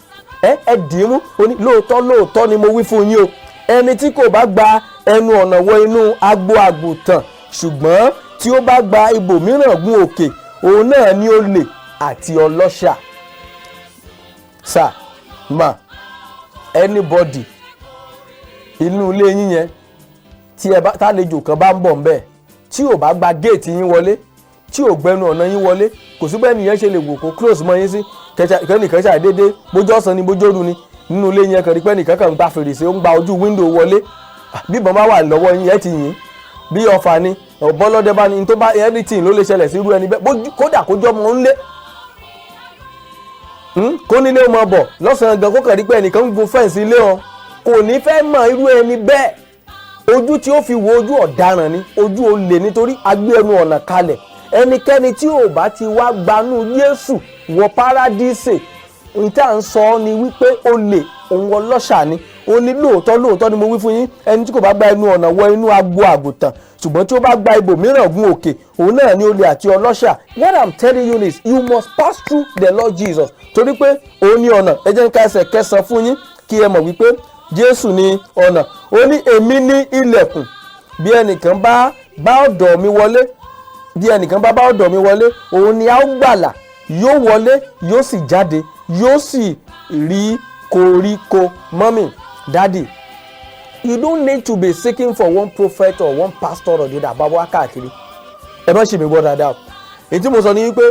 ẹ dì í mú. Ó ní, "Lóòótọ́, lóòótọ́ ni mo wí fún yín o, ẹni tí kò bá gba ẹnu ọ̀nà wọ inú agbo àgùntàn, ṣùgbọ́n tí ó bá gba ibòmíràn gun òkè, òun náà ni olè àti ọlọ́ṣà." Sir, ma, anybody inú ilé yín yẹn, tí ẹ bá tálejò kan bá ń bọ̀ ńbẹ̀, tí ò bá gba géètì yín wọlé, tí ò gbẹnu ọ̀nà yín wọlé, kò sí bẹ́ẹ̀ nìyẹn ṣe lè wò kó close mọ́ yín sí. Kẹ́nìkan ṣàdédé, bójú ọ̀sán ni, bójú òru ni, nínú ilé yẹn, kàn rí pé ẹnìkan kàn ń gba fèrèsé, ó ń gba ojú window wọlé. Bíbọn bá wà lọ́wọ́ yín, ẹ ti yìn bí ọfà ni, ọ̀bọ́lọ́dẹ bá ní tó bá, anything ló lè ṣẹlẹ̀ sí irú ẹni bẹ́ẹ̀. Kódà kó jọ́ ọmọ ńlé kó nílé ọmọ bọ̀ lọ́sàn-án gan, kó kàn rí pé ẹnìkan ń gun fence ilé wọn, kò ní fẹ́ mọ irú ẹni bẹ́ẹ̀. Ojú tí ó fi wo ojú ọ̀daràn ni, ojú olè, nítorí agbé ẹnu ọ̀nà kalẹ̀. Ẹnikẹ́ni tí ò bá ti wá gbanú Jésù wọ paradíṣe, n tí à ń sọ ni wípé olè, òun ọlọ́ṣà ni. Ó ní, "Lóòótọ́, lóòótọ́ ni mo wí fún yín, ẹni tí kò bá gba ẹnu ọ̀nà wọ inú agbo àgùntàn, ṣùgbọ́n tí ó bá gba ibòmíràn gun òkè, òun náà ni olè àti ọlọ́ṣà." What I'm telling you is you must pass through the Lord Jesus, torí pé òun ní ọ̀nà. Ẹ jẹ́ n ka ẹsẹ̀ 9 fún yín kí ẹ mọ̀ wípé Jésù ní ọ̀nà. Ó ní, "Èmi ní ilẹ̀kùn. Bí ẹnìkan bá bá ọ̀dọ̀ mi wọlé, bí ẹnìkan bá bá ọ̀dọ̀ mi wọlé, òun ni a ó gbàlà. Yóò wọlé, yóò sì jáde, yóò sì rí koríko." Mummy, daddy, you don't need to be seeking for one prophet or one pastor or the other, bá wá káàkiri. Ẹ má ṣe mi gbọ́ dáadáa o. Èyí tí mo sọ ni wípé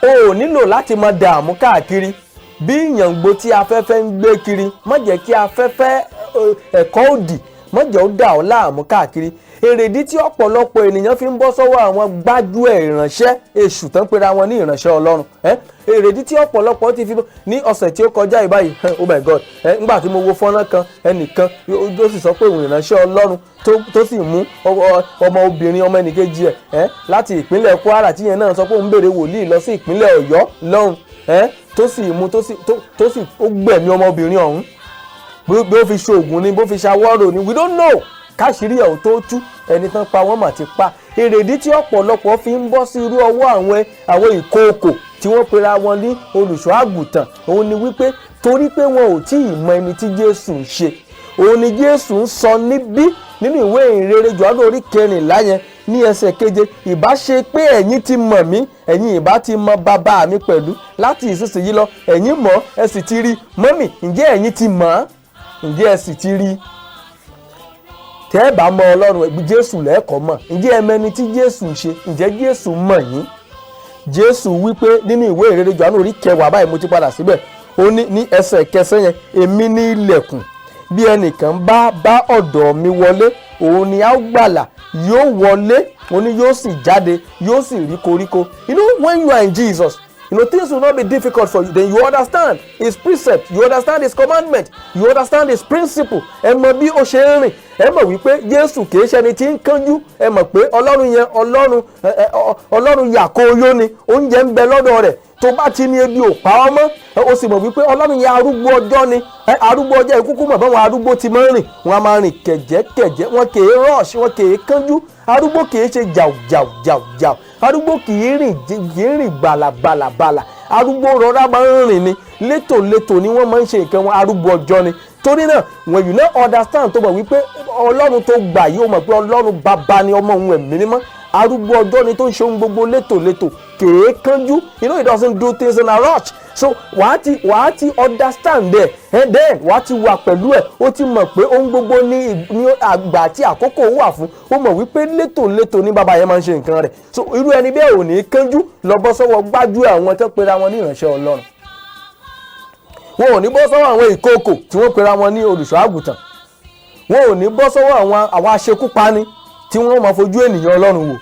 o ò nílò láti máa dààmú káàkiri bí ìyàngbò tí afẹ́fẹ́ ń gbé kiri. Má jẹ́ kí afẹ́fẹ́ ẹ̀kọ́ òdì, Má jẹ́ ó dà ọ́ láàmú káàkiri. Èrèdí tí ọ̀pọ̀lọpọ̀ ènìyàn fi ń bọ́ sọ́wọ́ àwọn gbájúẹ̀ ìránṣẹ́ èṣù tán pera wọn ní ìránṣẹ́ Ọlọ́run, èrèdí tí ọ̀pọ̀lọpọ̀ ti fi ní ọ̀sẹ̀ tí ó kọjá ìbáyìí, oh my God, ńgbà tí mo wo fọ́nrán kan, ẹnìkan ó sì sọ pé òun ìránṣẹ́ Ọlọ́run, tó sì mú ọmọ obìnrin ọmọ ẹnìkejì ẹ̀ láti ìpínlẹ̀ Kwara, tí yẹn náà sọ pé òun béèrè wòlíì lọ sí ìpínlẹ̀ Ọ̀yọ́ lọ́hùn, tó sì mú, tó sì ó gbẹ̀mí ọmọbìnrin ọ̀hún. Bí ó fi ṣoògùn ni, bó fi ṣàwọ́rò ni, we don't know. Káṣírí ẹ̀ ò tó tú, ẹni tán pa wọ́n mà ti pa. Èrèdí tí ọ̀pọ̀lọpọ̀ fi ń bọ́ sí irú ọwọ́ àwọn ìkookò tí wọ́n pera wọn ní olùṣọ́ àgùntàn, òun ni wípé torí pé wọn ò tí ì mọ ẹni tí Jésù ń ṣe. Òun ni Jésù ń sọ níbí nínú ìwé ìrere Jòhánù orí 14 yẹn ní ẹsẹ̀ 7: "Ìbá ṣe pé ẹ̀yin ti mọ̀ mí, ẹ̀yin ìbá ti mọ bàbá mi pẹ̀lú. Láti ìsinsìnyí lọ, ẹ̀yin mọ̀, ẹ sì ti rí." Mummy, ǹjẹ́ ẹ̀yin ti mọ̀ ọ́? Ǹjẹ́ ẹ sì ti rí? Tẹ́ ẹ bá mọ Ọlọ́run, Jésù lẹ́ẹ̀kọ́ mọ̀. Ǹjẹ́ ẹ mẹni tí Jésù ń ṣe? Ǹjẹ́ Jésù mọ̀ yín? Jésù wípé nínú ìwé ìrere Jòhánù orí 10 báyìí, mo ti padà síbẹ̀, ó ní ní ẹsẹ̀ 9 yẹn, "Èmi ní ilẹ̀kùn. Bí ẹnìkan bá bá ọ̀dọ̀ mi wọlé, òun ni a ó gbàlà. Yóò wọlé," òun ni, "yóò sì jáde, yóò sì rí koríko." You know, when you are in Jesus, things will not be difficult for you. Then you understand his precept, you understand his commandment, you understand his principle. Ẹ mọ bí ó ṣe ń rìn. Ẹ mọ̀ wípé Jésù kìí ṣe ẹni tí ń kánjú. Ẹ mọ̀ pé Ọlọ́run yẹn, Ọlọ́run Ọlọ́run yàkó yó ni, oúnjẹ ń bẹ lọ́dọ̀ rẹ̀. Tó bá ti ní ebi ò pa ọ́ mọ́. Ó sì mọ̀ wípé Ọlọ́run yẹn, arúgbó ọjọ́ ni. Arúgbó ọjọ́ ìkúkú mọ̀ báwọn arúgbó ti máa ń rìn. Wọ́n á máa rìn kẹ̀jẹ́kẹ̀jẹ́, wọn kìí rush, wọn kìí kánjú. Arúgbó kìí ṣe jàù jàù jàù jàù. Arúgbó kìí rìn gbàlàgbàlàgbàlà. Arúgbó rọra máa ń rìn ni, létòlétò ni wọ́n máa ń ṣe nǹkan wọn. Arúgbó ọjọ́ ni. Torí náà, when you now understand, tó mọ̀ wípé Ọlọ́run tó gbà yìí, ó mọ̀ pé Ọlọ́run bàbá ni, ọmọ òun, ẹ̀mí mímọ́, arúgbó ọjọ́ ni, tó ń ṣe ohun gbogbo létòlétò, kèé kánjú. He doesn't do things in a rush. So wàá ti understand there, and then wàá ti wà pẹ̀lú ẹ̀. Ó ti mọ̀ pé ohun gbogbo ní àgbà àti àkókò wà fún. Ó mọ̀ wípé létòlétò ní bàbá yẹn máa ń ṣe nǹkan rẹ̀. So irú ẹni bẹ́ẹ̀ ò ní kánjú lọ bọ́ sọ́wọ́ gbájú àwọn tó pera wọn ní ìránṣẹ́ Ọlọ́run. Wọn ò ní bọ́ sọ́wọ́ àwọn ìkookò tí wọ́n pera wọn ní olùṣọ́ àgùntàn. Wọn ò ní bọ́ sọ́wọ́ àwọn aṣekúpani tí wọ́n máa fojú ènìyàn Ọlọ́run wò.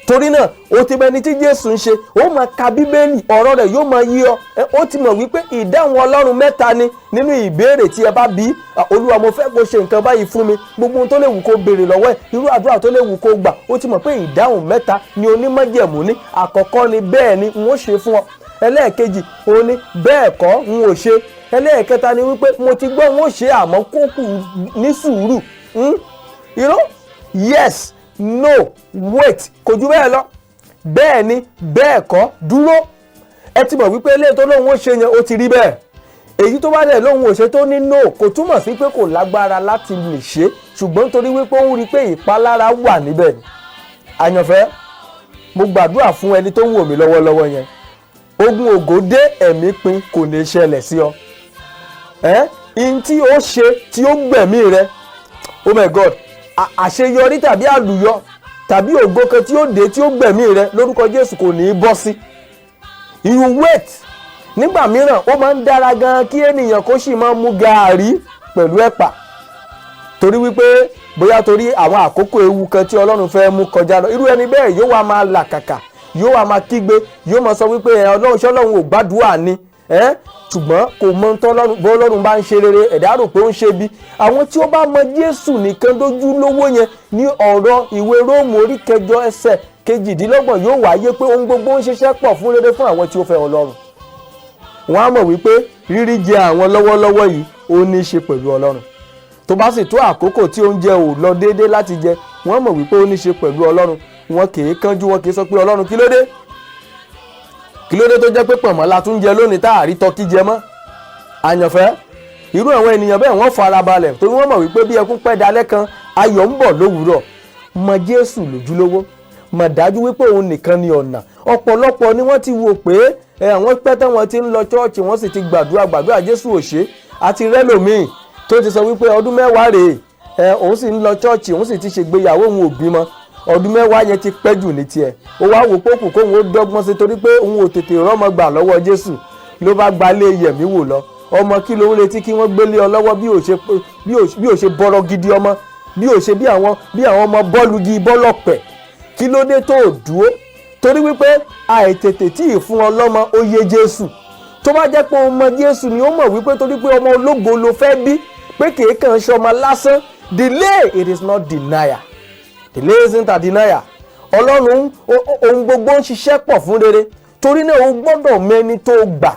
Torí náà, o ti mẹni tí Jésù ń ṣe. Ó máa ka Bíbélì, ọ̀rọ̀ rẹ̀ yóò máa yí ọ. Ó ti mọ̀ wípé ìdáhùn Ọlọ́run mẹ́ta ni nínú ìbéèrè tí ẹ bá bí. "Olúwa, mo fẹ́ kó ṣe nǹkan báyìí fún mi," gbogbo ohun tó lè wù kó béèrè lọ́wọ́ ẹ̀, irú àdúrà tó lè wù kó gbà, ó ti mọ̀ pé ìdáhùn mẹ́ta ni onímọ̀jẹ̀mú ní. Àkọ́kọ́ ni, "Bẹ́ẹ̀ ni, n ó ṣe fún ọ." Ẹlẹ́ẹ̀kejì òun ni, "Bẹ́ẹ̀ kọ́, n ò ṣe." Ẹlẹ́ẹ̀kẹta ni wípé, "Mo ti gbọ́, n ó ṣe, àmọ́ kó kù ní sùúrù." Yes, no, wait, kò ju bẹ́ẹ̀ lọ. Bẹ́ẹ̀ ni, bẹ́ẹ̀ kọ́, dúró. Ẹ ti mọ̀ wípé eléyìí tó lóun ó ṣe yẹn, ó ti rí bẹ́ẹ̀. Èyí tó bá dẹ̀ lóun ò ṣe, tó ní no, kò túmọ̀ sí pé kò lágbára láti lè ṣe, ṣùgbọ́n torí wípé ó ń rí i pé ìpalára wà níbẹ̀ ni. Àyànfẹ́, mo gbàdúrà fún ẹni tó ń wò mí lọ́wọ́lọ́wọ́ yẹn, ogun ògo dé ẹ̀mí pin kò ní ṣẹlẹ̀ sí ọ. Ẹ́ in tí ó ṣe tí ó gbẹ̀mí rẹ, oh my God, àṣeyọrí tàbí àlùyọ tàbí ògo kan tí ó dé tí ó gbẹ̀mí rẹ, lórúkọ Jésù, kò ní í bọ́ sí. You wait. Nígbà mìíràn, ó máa ń dára gan kí ènìyàn kó sì máa mu gàárì pẹ̀lú ẹ̀pà, torí wípé bóyá torí àwọn àkókò ewu kan tí Ọlọ́run fẹ́ mú kọjá lọ, irú ẹni bẹ́ẹ̀ yóò wá máa làkàkà, yóò wá máa kígbe, yóò máa sọ wípé ẹ Ọlọ́run, ṣé Ọlọ́run ò gbàdúrà ni? Ẹ ṣùgbọ́n kò mọ tọ́lọ́run. Bó Ọlọ́run bá ń ṣe rere, ẹ̀dá rò pé ó ń ṣe bí. Àwọn tí ó bá mọ Jésù nìkan lójú lówó yẹn ní ọ̀rọ̀ ìwé Róòmù orí 8 ẹsẹ̀ 28 yóò wáyé pé ohun gbogbo ń ṣiṣẹ́ pọ̀ fún rere fún àwọn tí ó fẹ́ Ọlọ́run. Wọ́n á mọ̀ wípé rírí jẹ àwọn lọ́wọ́lọ́wọ́ yìí, ó ní í ṣe pẹ̀lú Ọlọ́run. Tó bá sì tó àkókò tí oúnjẹ ò lọ déédé láti jẹ, wọ́n mọ̀ wípé ó ní í ṣe pẹ̀lú Ọlọ́run. Wọn kì í kánjú, wọn kì í sọ pé, "Ọlọ́run, kí ló dé? Kí ló dé tó jẹ́ pé pọ̀nmọ́ la tún jẹ lónìí tá àrí tọ́kí jẹ mọ́?" Àyànfẹ́, irú àwọn ènìyàn bẹ́ẹ̀, wọ́n fara balẹ̀, torí wọ́n mọ̀ wípé bí ẹkún pẹ́ dalẹ́ kan, ayọ̀ ń bọ̀ lówùúrọ̀. Mọ Jésù lójúlówó, mọ̀ dájú wípé òun nìkan ni ọ̀nà. Ọ̀pọ̀lọpọ̀ ni wọ́n ti wò pé ẹ àwọn pẹ́ tán, wọ́n ti ń lọ chọ́ọ̀chì, wọ́n sì ti gbàdúrà gbàdúrà, Jésù ò ṣe. Àti rẹ́lòmíì tó ti sọ wípé ọdún 10 rèé ẹ òun sì ń lọ chọ́ọ̀chì, òun sì ti ṣègbéyàwó, òun ò bímọ. Ọdún 10 yẹn ti pẹ́ jù ní tiẹ̀. Ó wá wò pé kù kóun ó dọ́gbọ́n sí, torí pé òun ò tètè rọ́mọ gbà lọ́wọ́ Jésù, ló bá gbalé yẹ̀mí wò lọ. Ọmọ kí ló ń retí kí wọ́n gbélé ọ lọ́wọ́ bí ò ṣe bọ́rọ̀ gidi ọmọ? Bí ò ṣe bí àwọn ọmọ bọ́ọ̀lùgì bọ́lọ̀pẹ̀, kí ló dé tó o dúró? Torí wípé àìtètè tí ì fún ọ lọ́mọ, ó yé Jésù. Tó bá jẹ́ pé o mọ Jésù ni, ó mọ̀ wípé torí pé ọmọ ológo ló fẹ́ bí, pé kìí kàn ṣe ọmọ lásán. Delay, it is not denial. Delay isn't a denial. Ọlọ́run, ohun gbogbo ń ṣiṣẹ́ pọ̀ fún rere. Torí náà, o gbọ́dọ̀ mẹ́ni tó gbà,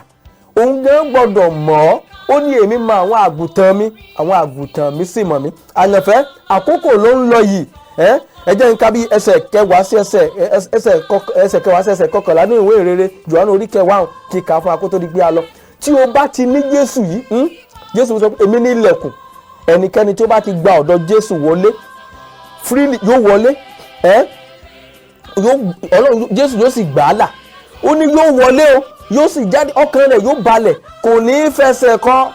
òun gan gbọ́dọ̀ mọ̀ ọ́. Ó ní, "Èmi mọ àwọn àgùntàn mi, àwọn àgùntàn mi sì mọ̀ mí." Àyànfẹ́, àkókò ló ń lọ yìí. Ẹ ẹ jẹ́ n ka bí ẹsẹ̀ 10 sí ẹsẹ̀ 10 sí ẹsẹ̀ 11 ní ìwé ìrere Jòhánù orí 10, kí kà á fún akótó di pé a lọ. Tí o bá ti ní Jésù yìí, Jésù sọ pé, "Èmi ní ilẹ̀kùn. Ẹnikẹ́ni tí ó bá ti gba ọ̀dọ̀ Jésù wọlé freely, yóò wọlé ẹ, yóò Ọlọ́run Jésù yóò sì gbà á là." Ó ní yóò wọlé o, yóò sì jáde, ọkàn rẹ̀ yóò balẹ̀, kò ní í fẹsẹ̀ kọ́,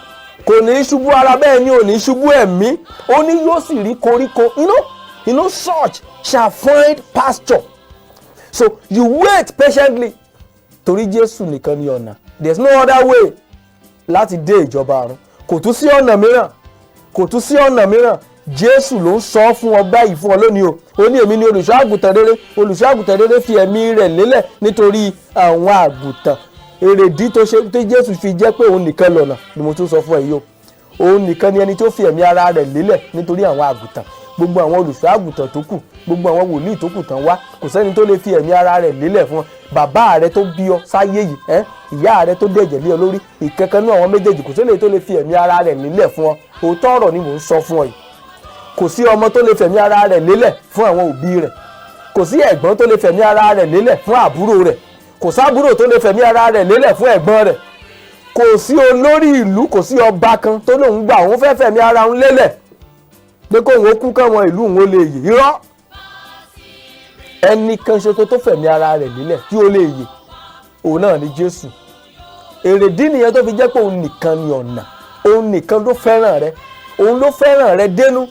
kò ní í ṣubú ara, bẹ́ẹ̀ ni ò ní í ṣubú ẹ̀mí. Ó ní yóò sì rí koríko. Such shall find pasture. So you wait patiently, torí Jésù nìkan ni ọ̀nà. There is no other way láti dé ìjọba ọ̀run. Kò tún sí ọ̀nà mìíràn, kò tún sí ọ̀nà mìíràn. Jésù ló ń sọ fún ọ báyìí, fún ọ lónìí o. Ó ní, "Èmi ni olùṣọ́ àgùntàn rere. Olùṣọ́ àgùntàn rere fi ẹ̀mí rẹ̀ lélẹ̀ nítorí àwọn àgùntàn." Èrèdí tó ṣe tó Jésù fi jẹ́ pé òun nìkan lọ̀nà ni mo tún sọ fún ẹ yìí o. Òun nìkan ni ẹni tó fi ẹ̀mí ara rẹ̀ lélẹ̀ nítorí àwọn àgùntàn. Gbogbo àwọn olùṣọ́ àgùntàn tó kù, gbogbo àwọn wòlíì tó kù tán wá, kò sẹ́ni tó lè fi ẹ̀mí ara rẹ̀ lélẹ̀ fún ọ. Bàbá rẹ tó bí ọ sáyé yìí, ẹ́ ìyá rẹ tó dẹ̀jẹ̀ lé ọ lórí, ìkankan ní àwọn méjèèjì, kò sẹ́ni tó lè fi ẹ̀mí ara rẹ̀ lélẹ̀ fún ọ. Òótọ́ ọ̀rọ̀ ni mò ń sọ fún ọ yìí. Kò sí ọmọ tó lè fẹ̀mí ara rẹ̀ lélẹ̀ fún àwọn òbí rẹ̀. Kò sí ẹ̀gbọ́n tó lè fẹ̀mí ara rẹ̀ lélẹ̀ fún àbúrò rẹ̀. Kò sábúrò tó lè fẹ̀mí ara rẹ̀ lélẹ̀ fún ẹ̀gbọ́n rẹ̀. Kò sí olórí ìlú, kò sí ọba kan tó lóun gbà, òun fẹ́ fẹ̀mí ara òun lélẹ̀ pé kóun ó kú káwọn ìlú òun ó lè yè. Irọ́. Ẹnì kan ṣoṣo tó fẹ̀mí ara rẹ̀ lélẹ̀ tí ó lè yè, òun náà ni Jésù. Èrèdí nìyẹn tó fi jẹ́ pé òun nìkan ni ọ̀nà. Òun nìkan ló fẹ́ràn rẹ, òun ló fẹ́ràn rẹ dénú.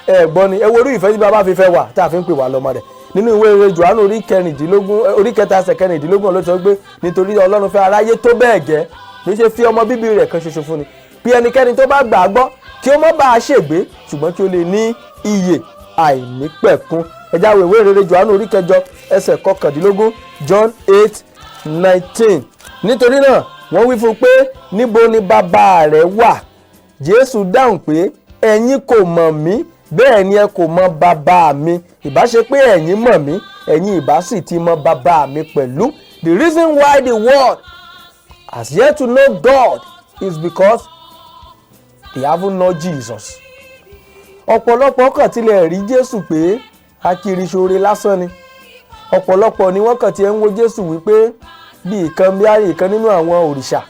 Ẹ gbọ́ ni, ẹ wo orí ìfẹ́ tí bàbá fi fẹ́ wà tá a fi ń pè wá lọ́mọ rẹ̀. Nínú ìwé ìwé Jòhánù orí 16, orí 3, ẹsẹ̀ 16, ló sọ pé, "Nítorí Ọlọ́run fẹ́ aráyé tó bẹ́ẹ̀ gẹ́, ló ṣe fi ọmọ bíbí rẹ̀ kan ṣoṣo fún ni, bí ẹnikẹ́ni tó bá gbà á gbọ́, kí ó má bàa ṣègbé, ṣùgbọ́n kí ó lè ní ìyè àìnípẹ̀kun." Ẹ já wo ìwé ìrere Jòhánù orí 8, ẹsẹ̀ 19, John 8:19. "Nítorí náà wọ́n wí fún un pé, 'Níbo ni bàbá rẹ̀ wà?' Jésù dáhùn pé, 'Ẹ̀yin kò mọ̀ mí, bẹ́ẹ̀ ni ẹ kò mọ̀ bàbá mi. Ìbá ṣe pé ẹ̀yin mọ̀ mí, ẹ̀yin ìbá sì ti mọ̀ bàbá mi pẹ̀lú.'" The reason why the world has yet to know God is because they haven't known Jesus. Ọ̀pọ̀lọpọ̀ kàn tilẹ̀ rí Jésù pé akiriṣore lásán ni. Ọ̀pọ̀lọpọ̀ ni wọ́n kàn tiẹ̀ ń wo Jésù wípé bí ìkan, bí ìkan nínú àwọn òrìṣà.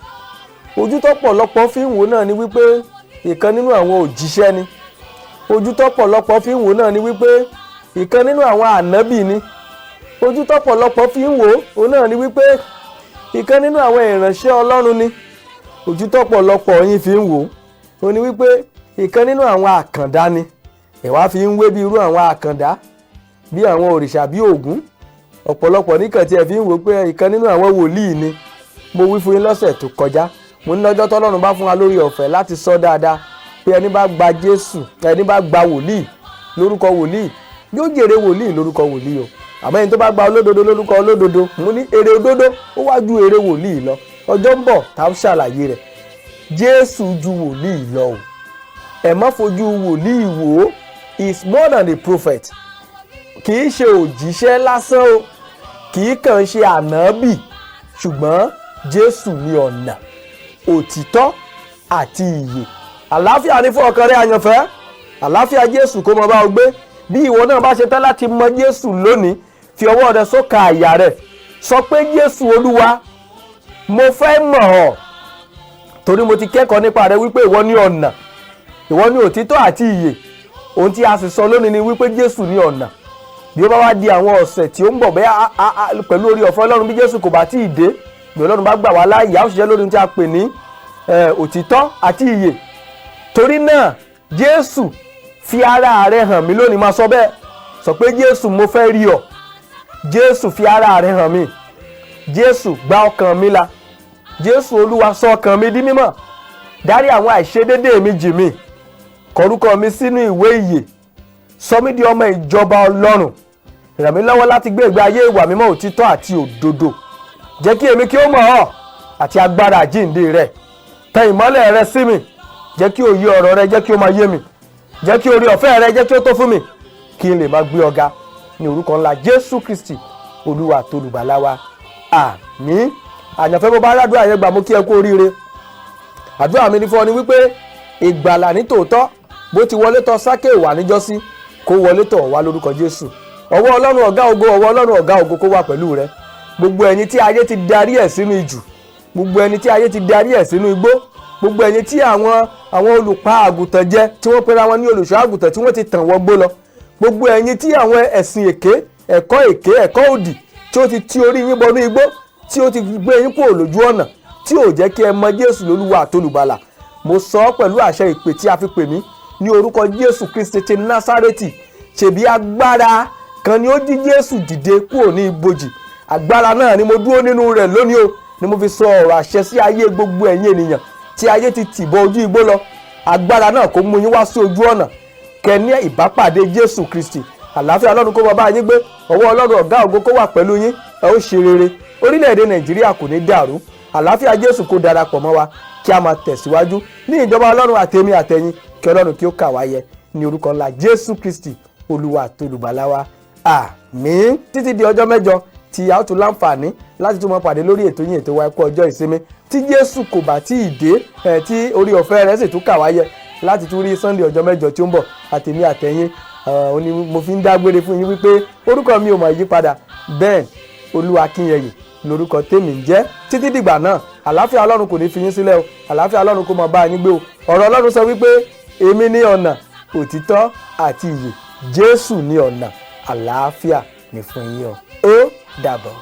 Ojú tọ́pọ̀lọpọ̀ fi ń wò náà ni wípé ìkan nínú àwọn òjíṣẹ́ ni. Ojú tọ́pọ̀lọpọ̀ fi ń wò náà ni wípé ìkan nínú àwọn ànábì ni. Ojú tọ́pọ̀lọpọ̀ fi ń wò ó náà ni wípé ìkan nínú àwọn ìránṣẹ́ Ọlọ́run ni. Ojú tọ́pọ̀lọpọ̀ yín fi ń wò ó ní wípé ìkan nínú àwọn àkàndá ni. Ìwà fi ń wé bí irú àwọn àkàndá, bí àwọn òrìṣà, bí Ògún. Ọ̀pọ̀lọpọ̀ níkàn tí ẹ fi ń wò pé ìkan nínú àwọn wòlíì ni. Mo wí fún yín lọ́sẹ̀ tó kọjá, mo ní lọ́jọ́ tọ́lọ́run bá fún wa lórí ọ̀fẹ́ láti sọ dáadáa pé ẹni bá gba Jésù, ẹni bá gba wòlíì lórúkọ wòlíì, yóò jèrè wòlíì lórúkọ wòlíì o. Àmọ́ ẹni tó bá gba olódodo lórúkọ olódodo, mo ní èrè òdodo ó wá ju èrè wòlíì lọ. Ọjọ́ ń bọ̀ tá a ṣàlàyé rẹ̀. Jésù ju wòlíì lọ o. Ẹ má fojú wòlíì wò ó. Is more than a prophet. Kì í ṣe òjíṣẹ́ lásán o, kì í kàn ṣe ànábì, ṣùgbọ́n Jésù ní ọ̀nà, òtítọ́ àti ìyè. Àlàáfíà ní fún ọkàn rẹ, àyànfẹ́. Àlàáfíà Jésù kó mọ bá ọ gbé. Bí ìwọ náà bá ṣe tán láti mọ Jésù lónìí, fi ọwọ́ rẹ sókè àyà rẹ, sọ pé, "Jésù Olúwa, mo fẹ́ mọ̀ ọ́, torí mo ti kẹ́kọ̀ọ́ nípa rẹ wípé ìwọ ní ọ̀nà, ìwọ ní òtítọ́ àti ìyè." Ohun tí a sì sọ lónìí ni wípé Jésù ní ọ̀nà. Bí ó bá wá di àwọn ọ̀sẹ̀ tí ó ń bọ̀ bẹ́ẹ̀, pẹ̀lú orí ọ̀fẹ́ Ọlọ́run, bí Jésù kò bá tí ì dé, bí Ọlọ́run bá gbà wá láàyè, a ó ṣiṣẹ́ lórí ohun tí a pè ní òtítọ́ àti ìyè. Torí náà, "Jésù, fi ara rẹ hàn mí lónìí." Máa sọ bẹ́ẹ̀, sọ pé, "Jésù, mo fẹ́ rí ọ. Jésù, fi ara rẹ hàn mí. Jésù, gba ọkàn mi là. Jésù Olúwa, sọ ọkàn mi di mímọ́. Dárí àwọn àìṣedédé mi jì mí. Kọrúkọ mi sínú ìwé ìyè." Sọ mí di ọmọ ìjọba Ọlọ́run. Ràn mí lọ́wọ́ láti gbé ìgbé ayé ìwà mímọ́, òtítọ́ àti òdodo. Jẹ́ kí èmi kí ó mọ̀ ọ́ àti agbára àjíǹde rẹ̀. Tẹ ìmọ́lẹ̀ rẹ sí mi. Jẹ́ kí òye ọ̀rọ̀ rẹ, jẹ́ kí ó máa yé mi. Jẹ́ kí oore ọ̀fẹ́ rẹ, jẹ́ kí ó tó fún mi, kí n lè máa gbé ọ ga, ní orúkọ ńlá Jésù Kristi, Olúwa àtolùgbàlà wa. Àmín. Àyànfẹ́, bó bá rádùn àyẹ̀gbà, mo kí ẹ kú oríire. Àdúrà mi ní fún ọ ni wípé ìgbàlà ní tòótọ́, bó ti wọlé tọ̀ Sákéù wà níjọ́sí, kó wọlé tọ̀ wá lórúkọ Jésù. Ọwọ́ Ọlọ́run ọ̀gá ògo, ọwọ́ Ọlọ́run ọ̀gá ògo kó wà pẹ̀lú rẹ. Gbogbo ẹ̀yin tí ayé ti darí ẹ̀ sínú ijù, gbogbo ẹni tí ayé ti darí ẹ̀ sínú igbó, gbogbo ẹ̀yin tí àwọn olùpa àgùntàn jẹ, tí wọ́n pera wọn ní olùṣọ́ àgùntàn, tí wọ́n ti tàn wọ́n gbó lọ, gbogbo ẹ̀yin tí àwọn ẹ̀sìn èké, ẹ̀kọ́ èké, ẹ̀kọ́ òdì tí ó ti ti orí yín bọnú igbó, tí ó ti gbé yín kúrò lójú ọ̀nà, tí ò jẹ́ kí ẹ mọ Jésù lólúwa àtolùgbàlà, mo sọ ọ́ pẹ̀lú àṣẹ ìpè tí a fi pè mí ní orúkọ Jésù Kristi ti Násárẹ́tì. Ṣèbí agbára kan ni ó jí Jésù dìde kúrò ní ibojì. Agbára náà ni mo dúró nínú rẹ̀ lónìí o, ni mo fi sọ ọ̀rọ̀ àṣẹ sí ayé gbogbo ẹ̀yin ènìyàn tí ayé ti tì bọ ojú igbó lọ. Agbára náà kó mú yín wá sí ojú ọ̀nà, kẹ́ ní ìbápàdé Jésù Kristi. Àlàáfíà Ọlọ́run kó bá yín gbé. Ọwọ́ Ọlọ́run ọ̀gá ògo kó wà pẹ̀lú yín. Ẹ ó ṣe rere. Orílẹ̀-èdè Nàìjíríà kò ní dàrú. Àlàáfíà Jésù kó darapọ̀ mọ́ wa, kí a máa tẹ̀síwájú ní ìjọba Ọlọ́run. Àtèmi àtẹ̀yin, kí Ọlọ́run kí ó kà wá yẹ, ní orúkọ ńlá Jésù Kristi, Olúwa àtolùgbàlà wa. Àmín. Títí di ọjọ́ mẹ́jọ tí a ó tún láǹfààní láti tún mọ pàdé lórí ètò yín, ètò wa, Ẹ kú ọjọ́ ìsinmi. Tí Jésù kò bá tí ì dé ẹ, tí oore ọ̀fẹ́ rẹ̀ sì tún kà wá yẹ láti tún rí Sunday ọjọ́ mẹ́jọ tí ó ń bọ̀, àtèmi àtẹ̀yin, ó ní mo fi ń dágbére fún yín wípé orúkọ mi ò mọ̀ yí padà, bẹ́ẹ̀ Olúwakínyẹyè lórúkọ tèmi ń jẹ́. Títí dìgbà náà, àlàáfíà Ọlọ́run kò ní fi yín sílẹ̀ o. Àlàáfíà Ọlọ́run kó máa bá yín gbé o. Ọ̀rọ̀ Ọlọ́run sọ wípé èmi ní ọ̀nà, òtítọ́ àti ìyè. Jésù ní ọ̀nà. Àlàáfíà ní fún yín o. Ó dàbọ̀.